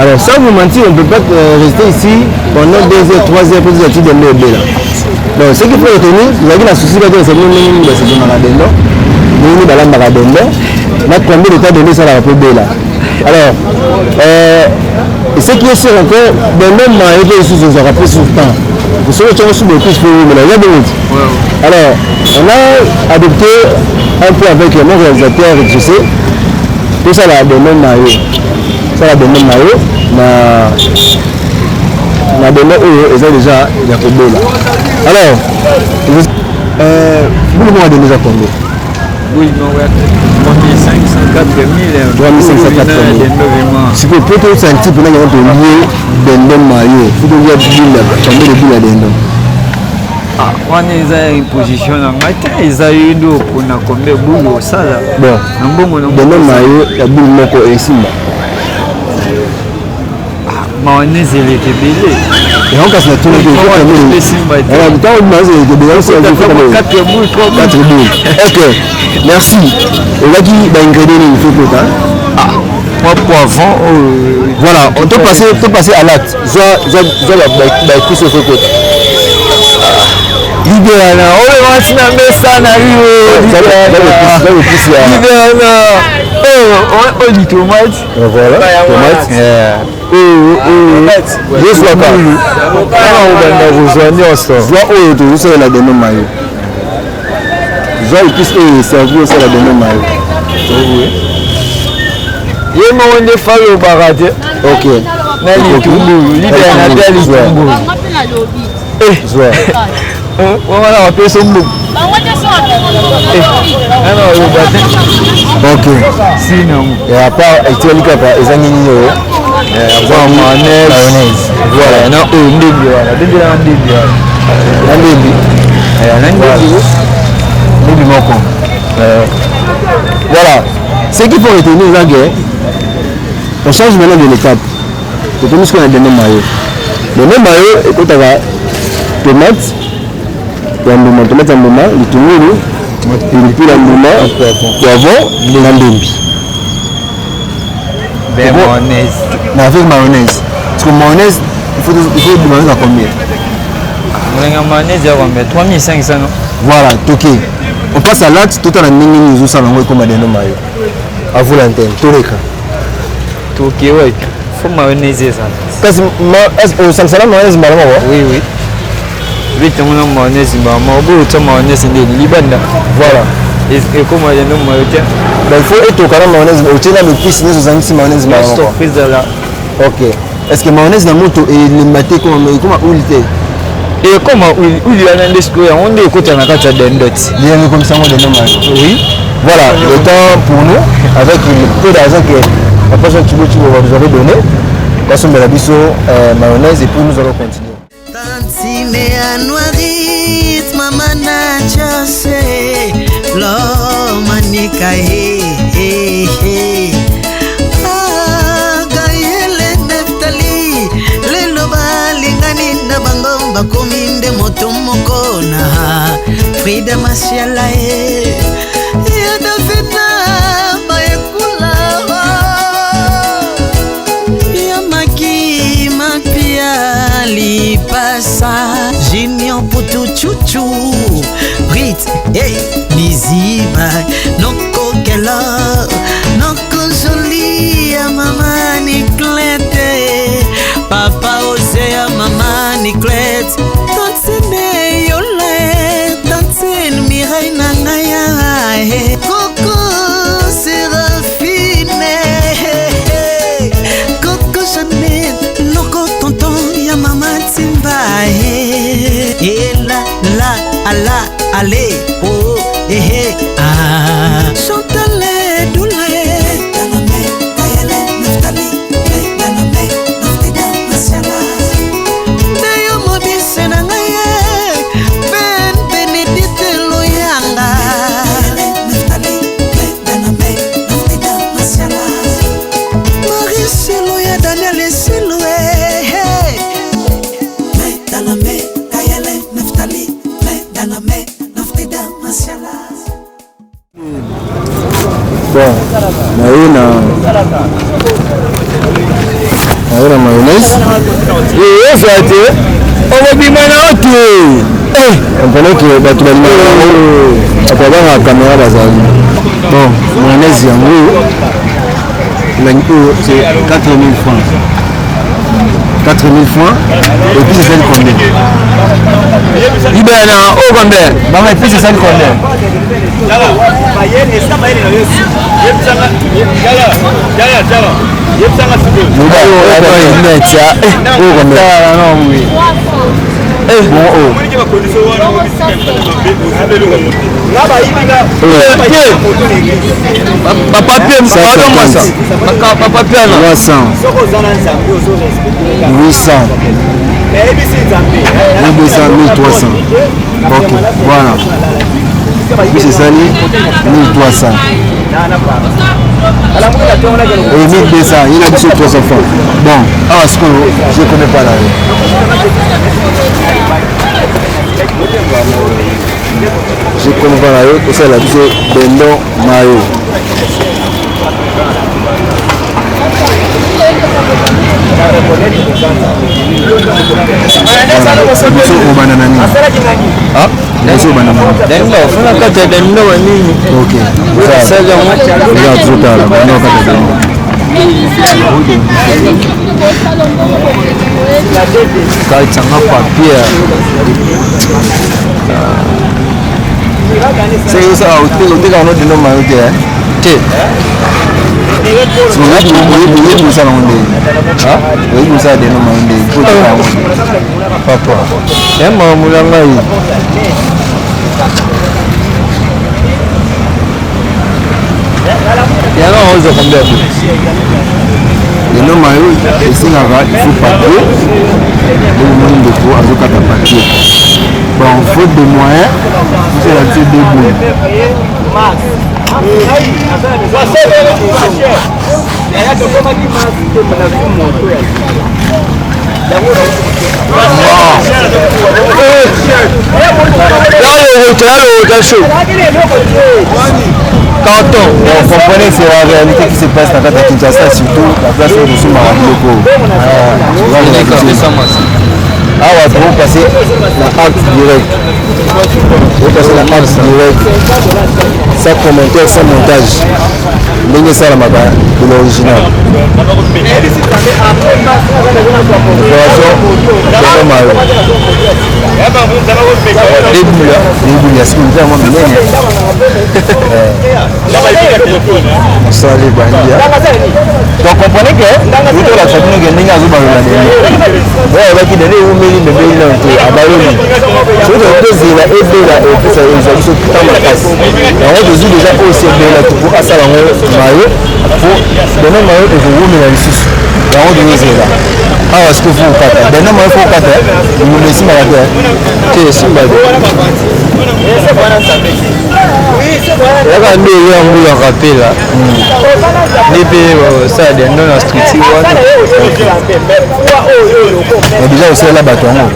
Alors, sans vous mentir, on ne peut pas rester ici pendant 2 heures, 3 heures pour ti dendo ebela. Donc ce qu'il faut retenir, tozalaki na souci kaka ezali ndenge nini basezonaka dendo, ndenge nini balambaka dendo, na combien de temps dendo esalaka po ebela. Alors et ce qui est sûr encore, dendo mayo mpe lisusu ozwaka mpe sur temps. Soki otiango sous baépice mpo ewumela, eza bongo ti. Alors on a adopté un peu avec mon réalisateur José, tosala domaine na yo, sala domaine na yo na domaine oyo eza déjà ya kobola. Alors bulu moko adende eza combien? Oui, non, ouais. 3500, 4000. 3500, 4000. Sikoyo po tosanti mpena yango, tolie dindon mayo, fo tolia bula combien de bula dindon? Ah, wana eza imposition na ngai te, eza yo nde opona combien bulu osala. Bon, na mbongo na dindon mayo ya bulu moko esimba? Mayonnaise eleki ebele. Yango kasi natunaki. Esimba te. Ntango mayonnaise eleki ebele, 4 boules, 3 4 boules. Ok, merci. Ezalaki baingrédient nini faut kota? Mwa poivron oyo. Voilà, on peut passer, peut passer à l'acte. Zwa, zwa, zwa baépice oyo faut kota. Libéana oyo mwasi na mesa na yo. Zwa baépice ya Libéana oyo oyo tomate. Voilà, tomate oyo yozwaka. Wana obanda kozwa nyonso. Zwa oyo tozosalela dindon mayo, zwa épice oyo eservi osala dindon mayo. Ye moko nde falobaka te. Ok. Na litungulu, Libéana mpe ya litungulu. Zwa. Wana bapesa mbongo ana baloba te. Ok. Sinango. Et à part etiali kaka eza nini oyo? Eza mayonnaise. Mayonnaise. Voilà, na oyo ndembi wana, ndembi wana, ndembi wana. Na ndembi. Na ndembi. Ndembi moko. Voilà, ce qu'il faut retenir eza que on change maintenant de l'étape. Tokomi sikoyo na dindon mayo. Dindon mayo ekotaka tomate ya mbuma, tomate ya mbuma, litungulu, pilipili ya mbuma, poivron na ndembi. Mayonnaise. Na avec mayonnaise, parce que mayonnaise, il faut mayonnaise à combien? Molenga mayonnaise ya combien? 3500, non? Voilà, toke, on passe à l'acte. Totala ndenge nini ezosala yango ekoma dindon mayo. À vous l'antenne, toleka. Toke, ouais, faut mayonnaise ezala. Kasi osangisana mayonnaise mbala moko? Oui, betango na mayonnaise mbala moko. Boyo otya mayonnaise ndeni libanda. Voilà. Ekoma dindon mayo te. Donc il faut etoka na mayonnaise, otie na l'épice nyonso, ozangisi mayonnaise mbala moko. Ezala. Ok, est ce que mayonnaise na moto elemba te, ekoma huile te? Ekoma huile wana nde sikoyo yango nde ekota na kati ya dindon. Ndenge ekomisa yango dindon mayo. Oui. Voilà, le temps pour nous, avec le peu d'argent que la personne Chibo Chibo va nous avait donné, basombela biso mayonnaise et puis nous allons continuer. Tantine Anuarit, mama na Jose, Lomanika, he, he, he. Ah, Gayele Neftali, lelo balingani na bango bakomi nde moto moko na Frida Masiala e ya Davina Baekula ya Maki Mapia Lipasa Junior Putu Chuchu Brit hey, Liziba Noko Kelo Noko Joli ya Mama Niklete, Papa Ose ya Mama Niklete, Tantine Yole, Tantine Mireille na ngai ya Koko Serafine, Koko Janet, Noko Tonton ya Mama Timba Ela la ala ale oh eh ah Chantal Doule. Nayo mobise na ngai ye Ben Benedite Loyanga, Marie Silo ya Daniel Esilo. Bon, naye na mayonnaise. Ozwa te, okobima na yo te. Comprenez que bato balingaka yango, bato babangaka caméra bazali. Bon, mayonnaise yango elangi oyo, c'est 4000 francs. 4000 francs. Et puis c'est combien? Libela oyo combien? Maman, et puis c'est combien? Bapapier, pardon, bapapier ana 300, 800, 1200, 1300. Ok, voilà. Puis c'est ça, 1300. Et 1200, il a dit 300 francs. Bon, ah, ce que je ne connais pas là. Je connais pas là, c'est la dindon mayo. Biso obanda na nini? Biso obanda na nini? Dendo funa kati ya dendo banini. Ok. Osali yango. Eza tozotala banda okata dendo. Katianga papier. Soki osala otekaka no dendo mayo te? Te. Oyebi kosala yango ndenge? Oyebi kosala dendo mayo ndenge po oteka yango? Papa ya makambo na ngai. Yango ozwa combien? Dendo mayo esengaka, il faut papier. Ndenge ndeko azokata papier, bon, faute de moyen, osala biso deux boules. Yalokota, yalokota chaud carton. Bon, comprenez, c'est la réalité qui se passe dans la Kinshasa, surtout la place où je suis Marabiloko. Awa tokopase na acte direct, tokopase na acte direct, sans commentaire, sans montage, ndenge esalamaka de l'original. Opération dendo mayo. Debula. Debula sikoyo eza yango minene, mosala ebandi. Donc comprenez que otolakisa bino ke ndenge azobalola dendo oyo ayebaki dendo ewumeli mebeli nano te, abaloli. Soki tozela ebela, epesa ezwa biso ta makasi. Yango tozwi déjà oyo si ebela po asala yango mayo, po dendo mayo ekowumela lisusu. Yango tozozela awa. Sikoyo faut kokata dendo mayo, faut kokata ngunda esimbaka te. Te, esimba te. Eyaka nde eyo yango yaka pela nde mpe osala dendo na structure wana. Mais déjà osalela bato yango,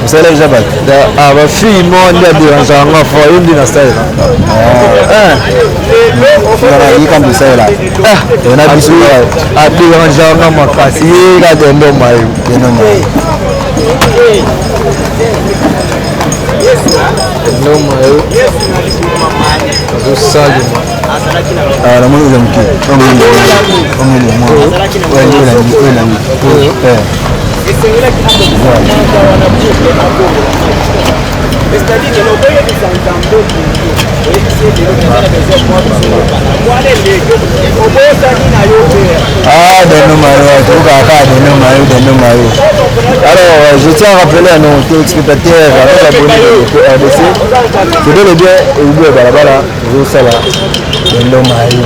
osalela déjà bato? Ah, bafille moko nde aderangeaka nga fo yo nde nasalela. Ye kambo osalela na biso. Aderangeaka nga makasi ye ka dendo mayo. Dendo mayo. Dendo mayo azosalema. Ah, namoni oza moke, omeli mwa oyo elangi oyo. Esengelaki wana pour c'est-à-dire que okoyebisa Nzambe, oyebisi ye lelo naza na besoin mwana eleki, obosani na yo te. Ah, dendo mayo, tokaka dendo mayo, dendo mayo. Alors, je tiens à rappeler à nos téléspectateurs, à nos abonnés de RDC, que bel et bien, Elubu ya balabala ezosala dendo mayo.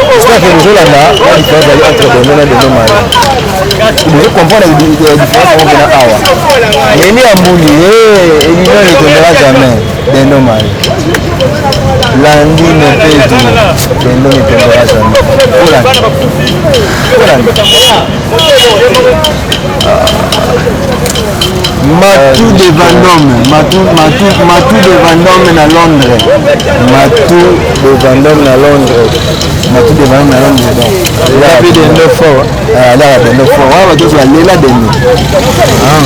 J'espère que bozolanda la différence ezali entre dendo na dendo mayo. Bozo comprendre la différence yango mpena awa. Neni ya mbuli, Elino ne tombera jamais. Dendo mayo. Lundi ne peut dire, dendo ne tombera jamais. Olanda. Olanda. Matou de Vendôme, Matou, Matou, Matou de Vendôme na Londres. Matou de Vendôme na Londres. Matou de Vendôme na Londres. Donc, Eza mpe dendo fort. Ah, là, dendo fort. Wana bato nyonso balela dendo. Ah.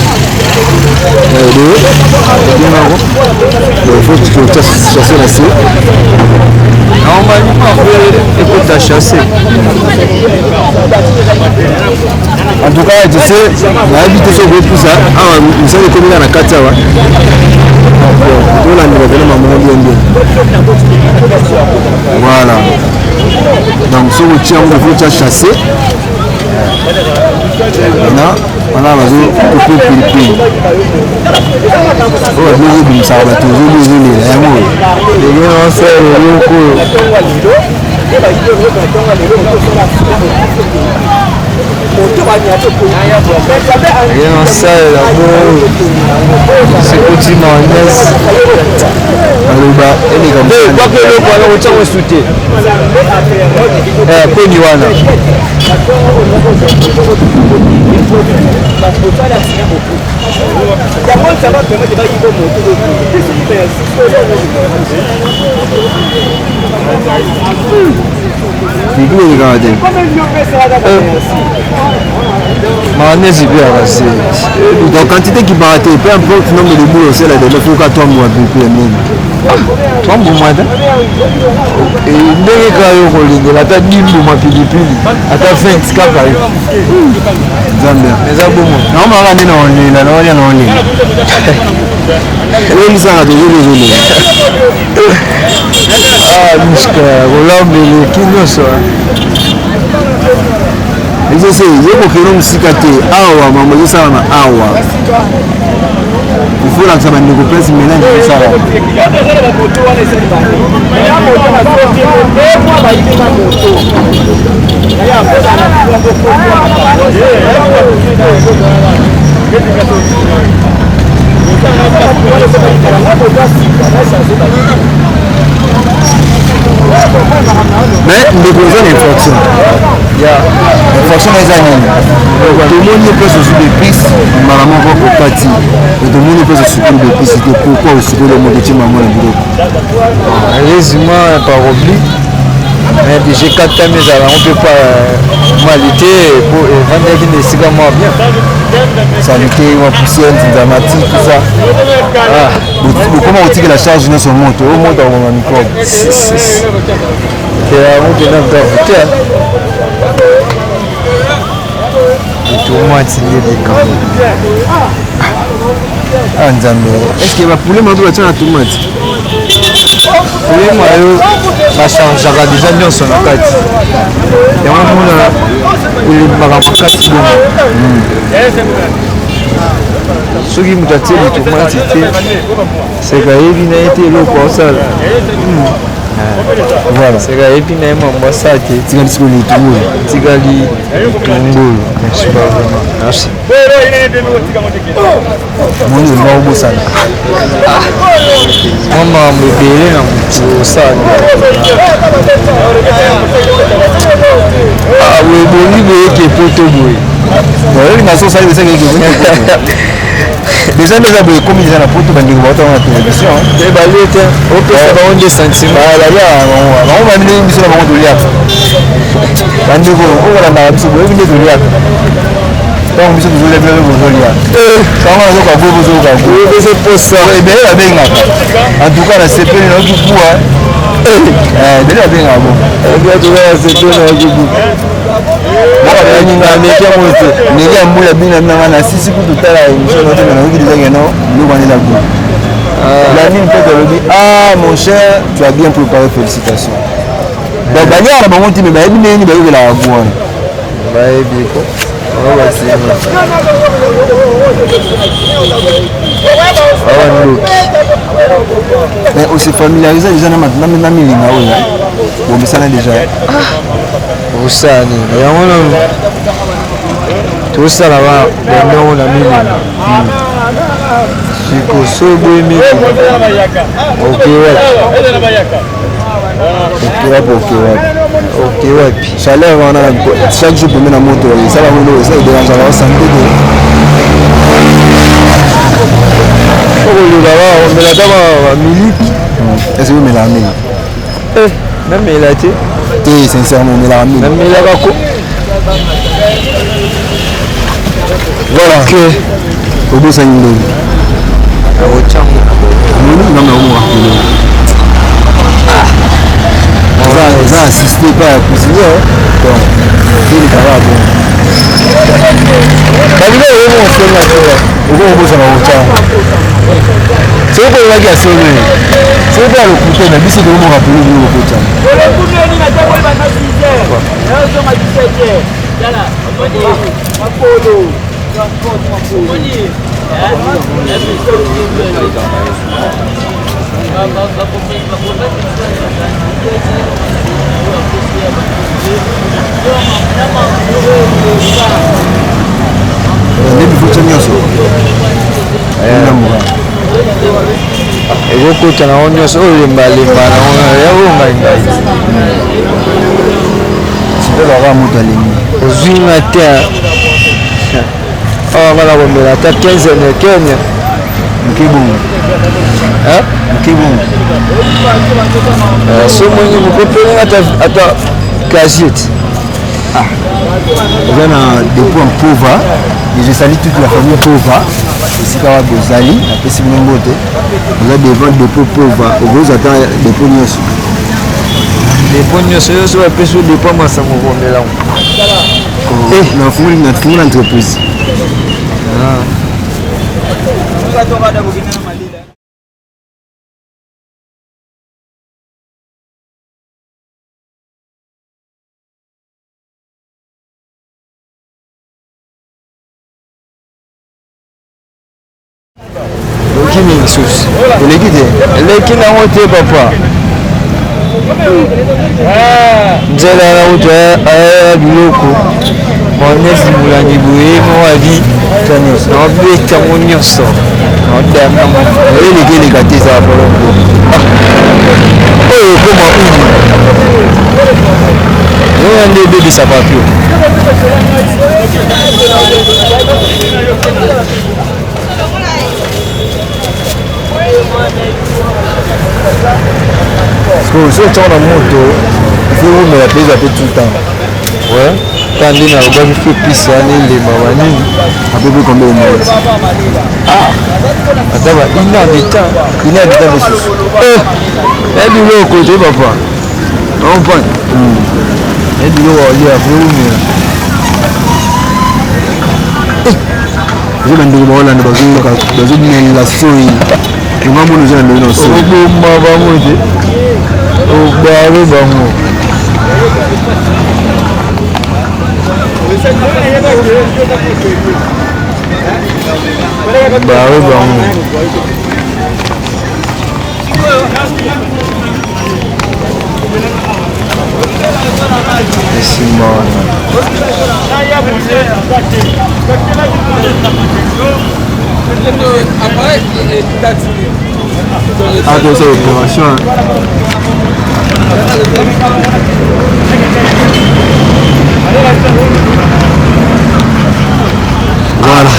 Donc faut kotia chasse na se. Normalement ekota chasse. En tout cas, tu sais, nayebi te soki okopusa awa mosala ekomi kaka na kati awa tolandela pena mamango bien bien. Voilà, donc soki otia yango, faut otia chasse na wana bazo kope pilipili oyo babiloko ebimisaka bato ozoli ozolela yango oyo. Ndenge naosala eloko oyo. Ndenge naosalela yango sekoti mayonnaise. Baloba eleka. Kwaka eloko wana otyango esu te koni wana. Pilipili elekaka te. Mayonnaise mpe yaka se. Donc quantité kibaka te, peu importe nombre de boules osala delo, faut ka twambwa pilipili ya mingi. Twambuma te, ndenge kaka yo kolingela, ata dimbuma pilipili, ata 20 kaka yo. Nzambe. Eza bongo. Naomaka nde na olela, naolia na olela, oyelisaka tozoli ozolela. Ah, miska kolamba eleki nyonso. Ezose ye kokende mosika te, awa mambo ezosalama awa, il faut lakisa bandeko place mélange ezosalama. Mais ndeko, eza na infraction ya infraction na eza nini? Tomoni place ozwi d'épice mbala moko okati, tomoni place osukoli d'épice te. Pourquoi osukoli moto tie mamo na biloko? Heureusement par oubli, mais déjà katami ezala yango mpe pa mali te, po evandaki na esika mwa bien. Saleté wa poussière, nzinzamati, tout ça. Bokoma kotikela charge nyonso moto oyo, moto akoboma microbe. Te, yango mpena grave te. Tomati nde likambo. Ah Nzambe, est ce que bapoulet mabe batia na tomate? Problème oyo, bachangeaka deja nyonso na kati yango, mona elembaka makasi bongo. Soki moto atie litomati te, seka ayebi na ye te eloko asala. Voilà. Seka ayebi na ye mambo asala te. Tikali sikoyo litungulu. Tikali litungulu, merci pas vraiment, merci. Moni olinga obosana. Mwa makambo ebele na motu osala. Boye bongi boyeke poto boye. Oyolinga so osali esaki déjà nde eza boye, ekomi deja na poto, bandeko baotanga na télévision. Te, balie te, opesa bango nde sentiment. Baliaka bango, bango ndenge biso na bango toliaka. Bandeko oyo balandaka biso, boyebi nde toliaka. Ntango biso tozolia, bino mpe bozolia. Ntango nazoka go, bozoka go. Epesa posa. Ebele babengaka, en tout cas nasepeli, nayoki kuwa ebele babengaka bo. Sepeli, nayoki ku. Nameki yango te, ndenge ya mbula bino nanga nasisi kutu tala émission na te, mais nayoki déjà keno biloko wana eza goût. Blandine mpe alobi: "Ah mon cher, tu as bien préparé, félicitations." Donc baliaka na bango te, mais bayebi ndenge nini bayokelaka goût wana. Bayebi ko bango basima awa ndoki. Mais ose familiarise déjà na milinga oyo bomisana déjà. Osala nini yango nanu tosala bandongo na milinga siko so boye milinga oke wapi? Oke wapi? Oke wapi? Oke wapi? Chaleur wana chaque jour pembe na moto esala ngo eloko esa edérangeaka santé te? Okoleka omela ata bamiliki. Est ce que omelaka mingi? Namela te. Te, sincèrement, omelaka mingi? Namelaka ko. Voilà, obosani ndenge. Nakotyango. Omoni nga na omo rappeler. Eza eza assisté par ya cuisinier donc elikaka bon. Balinga oyo mo osolo na okoki kobosana kotya soki mpe oyaki ya solo ye soki mpe ya lokuta na biso tokomoka polo biloko kotya. Nde bifutya nyonso enamura ekokota nango nyonso oyo lembalemba nango ya oyo ngai ngai. Sikoyo kaka moto alembi. Ozwi nga te awa, nga nakomela ata 15 na Kenya. Moke bongo, moke bongo. So moni mokopelenga ata casier te. Oza na dépôt en Pova et je salue toute la famille Pova esika wapi bozali, napesi bino mbote. Oza devant dépôt Pova, okozwa ata dépôt nyonso. Dépôt nyonso nyonso bapesi yo dépôt masango komela. Nafungoli nafungoli entreprise. Okimi lisusu. Eleki te. Eleki nango te papa, nzela na kutu aya biloko monesi molangi boye moko abi naobeta yango nyonso naodanga. Eleki eleka te, ezala problème te. Oyo ekoma uni oyo nde ebebisa papio. Soki otyaka na moto, il faut omela mpe eza mpe tout le temps. Ouais, ka nde nalobaki fe pise wana elema banini. À peu près combien de minutes? Ata ba une heure de temps. Une heure de temps mosusu. Ya biloko te papa, comprendre ya biloko olia fo umela. Oza bandeko baolanda, bazoyoka, bazomela soi onga mona oza na ndenge na soi. Oboma bango te, obare bango. Bare bango. Esimba wana. Ah, tosala opération. Voilà.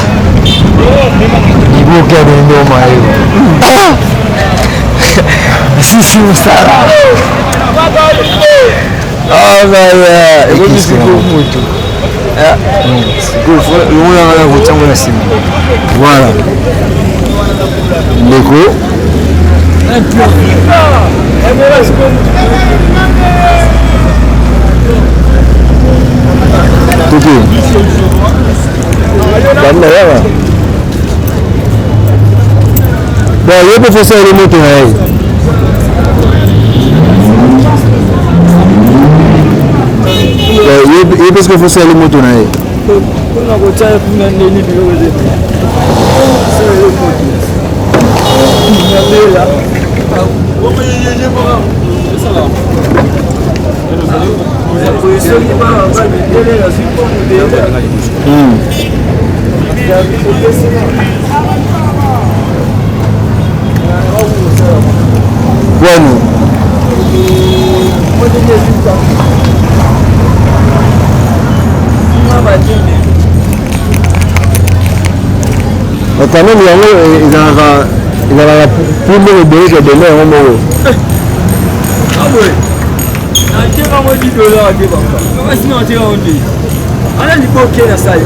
Liboke ya dondoma yo. Sisi mosala. Ah baya, ekomi sikoyo moto. Sikoyo longola nga kotiango na nsima. Voilà ndeko. Toke banda yawa. Bon, ye mpe fosa ele moto na ye. Ye mpe soki fosa ele moto na ye. Mpona kotia kuna ndeni biloko eza nyabela. Kwani bakanoni yango ezalaka plus mbongo ebele ke deme yango moko. Natekango 10 dollar te papa, kasi natekango nde ana liboke na sali.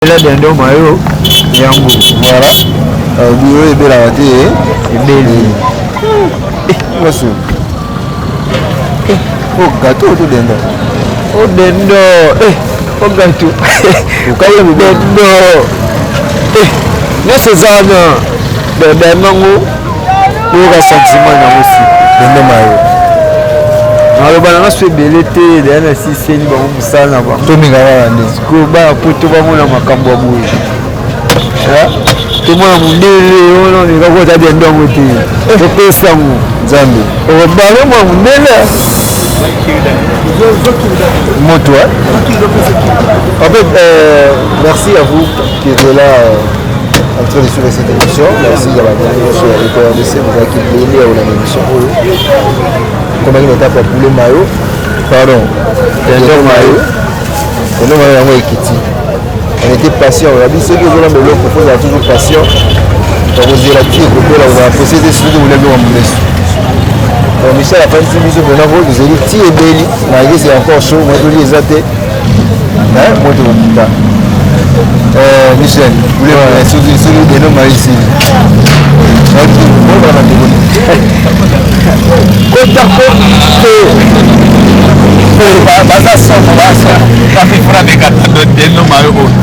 Ela dendo mayo yango. Voilà. Bureau ebelaka te. Ebeli. Wasu. O gâteau to dendo. O dendo. Eh, o gâteau. Okali dendo. Eh, nyonso eza wana. Dendo yango oyoka sentiment nango si. Dendo mayo. Naloba nanga so ebele te deya na siseli bango mosala na bango. Tominga kaka nde. Sikoyo bana poto bamona makambo ya boye. Tomona mondele wana omeka kota dendo yango te. Topesa yango. Nzambe. Okobale mwa mondele. Moto, hein? En fait, merci à vous qui étiez là en train de suivre cette émission. Merci à la sur RDC, vous avez qui à l'émission. Comment il est à poulet maillot? Pardon. Dendo maillot. Dendo maillot yango ekiti. On était patient. On a dit ceux qui ont l'eau, il faut être toujours patient. Donc, on dit la tire, on va posséder celui que vous voulez en monesu. Donc Michel afandisi biso mpena po tozali ti ebeli malgré c'est encore chaud moi toli eza te moi tokokita. Michel soki soki deno maisili obala bandeko kota ko baza somo bafifura bekata deno mayo oyo.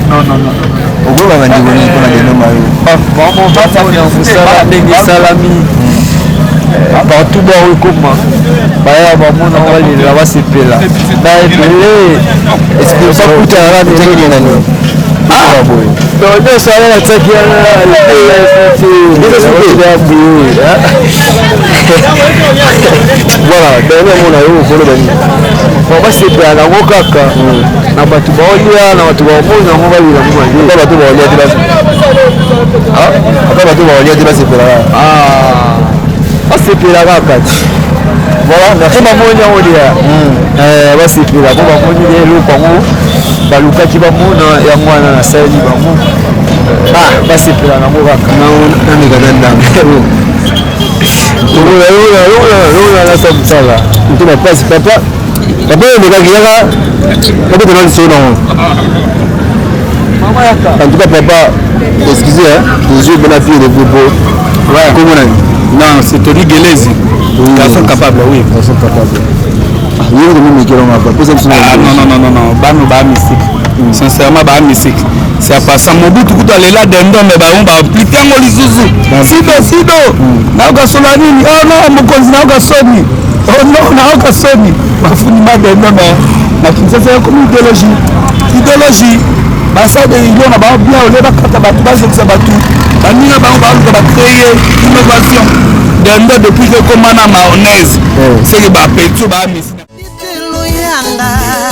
Non, non, non. Okoba bandeko nini mpona deno mayo? Bamona mosala ndenge esalami partout bao ekoma baya bamona balela basepela na ebele bakutana na nani boye. Nyonso wana natiaki wana boye. Voilà, dernier mot na yo, okoloba nini? Bon, basepela nango kaka na bato baolia, na bato baomona yango balela ngo mabe. Ata bato baolia te, ata bato baolia te, basepela kaka. Basepela kaka ti. Voilà, merci. Po bamoni yango lia basepela, po bamoni lia eloko yango balukaki bamona yango wana nasaleli bango, basepela nango kaka. Nameka na ndambo. Nasa mosala. Motema pasi, papa. Papa oyo omekaki yaka babetana lisolo nango. En tout cas, papa, excusez, hein, tozwi ebona fille de groupe. Kombo nani? Non, c'est Tony Gelezi. Garçon capable, oui. Garçon capable. Ye komi mekelonga pesa biso. Ah, non, non, non, non, non. Bano ba mystique. Sincèrement, ba mystique. C'est à passant Mobutu kutu alela dendo me bango baapplike yango lisusu. Sido sido. Nayoka solo nini? Oh non, mokonzi nayoka soni. Oh non, nayoka soni. Bafundi ba dendo me na Kinshasa yakomi idéologie. Idéologie. Basala de ilio na bango bien olie bakata bato bazokisa bato baninga bango baluka bacreye innovation dendo depuis que ekoma na mayonnaise seke bapetio baamisi. Litelo yanga.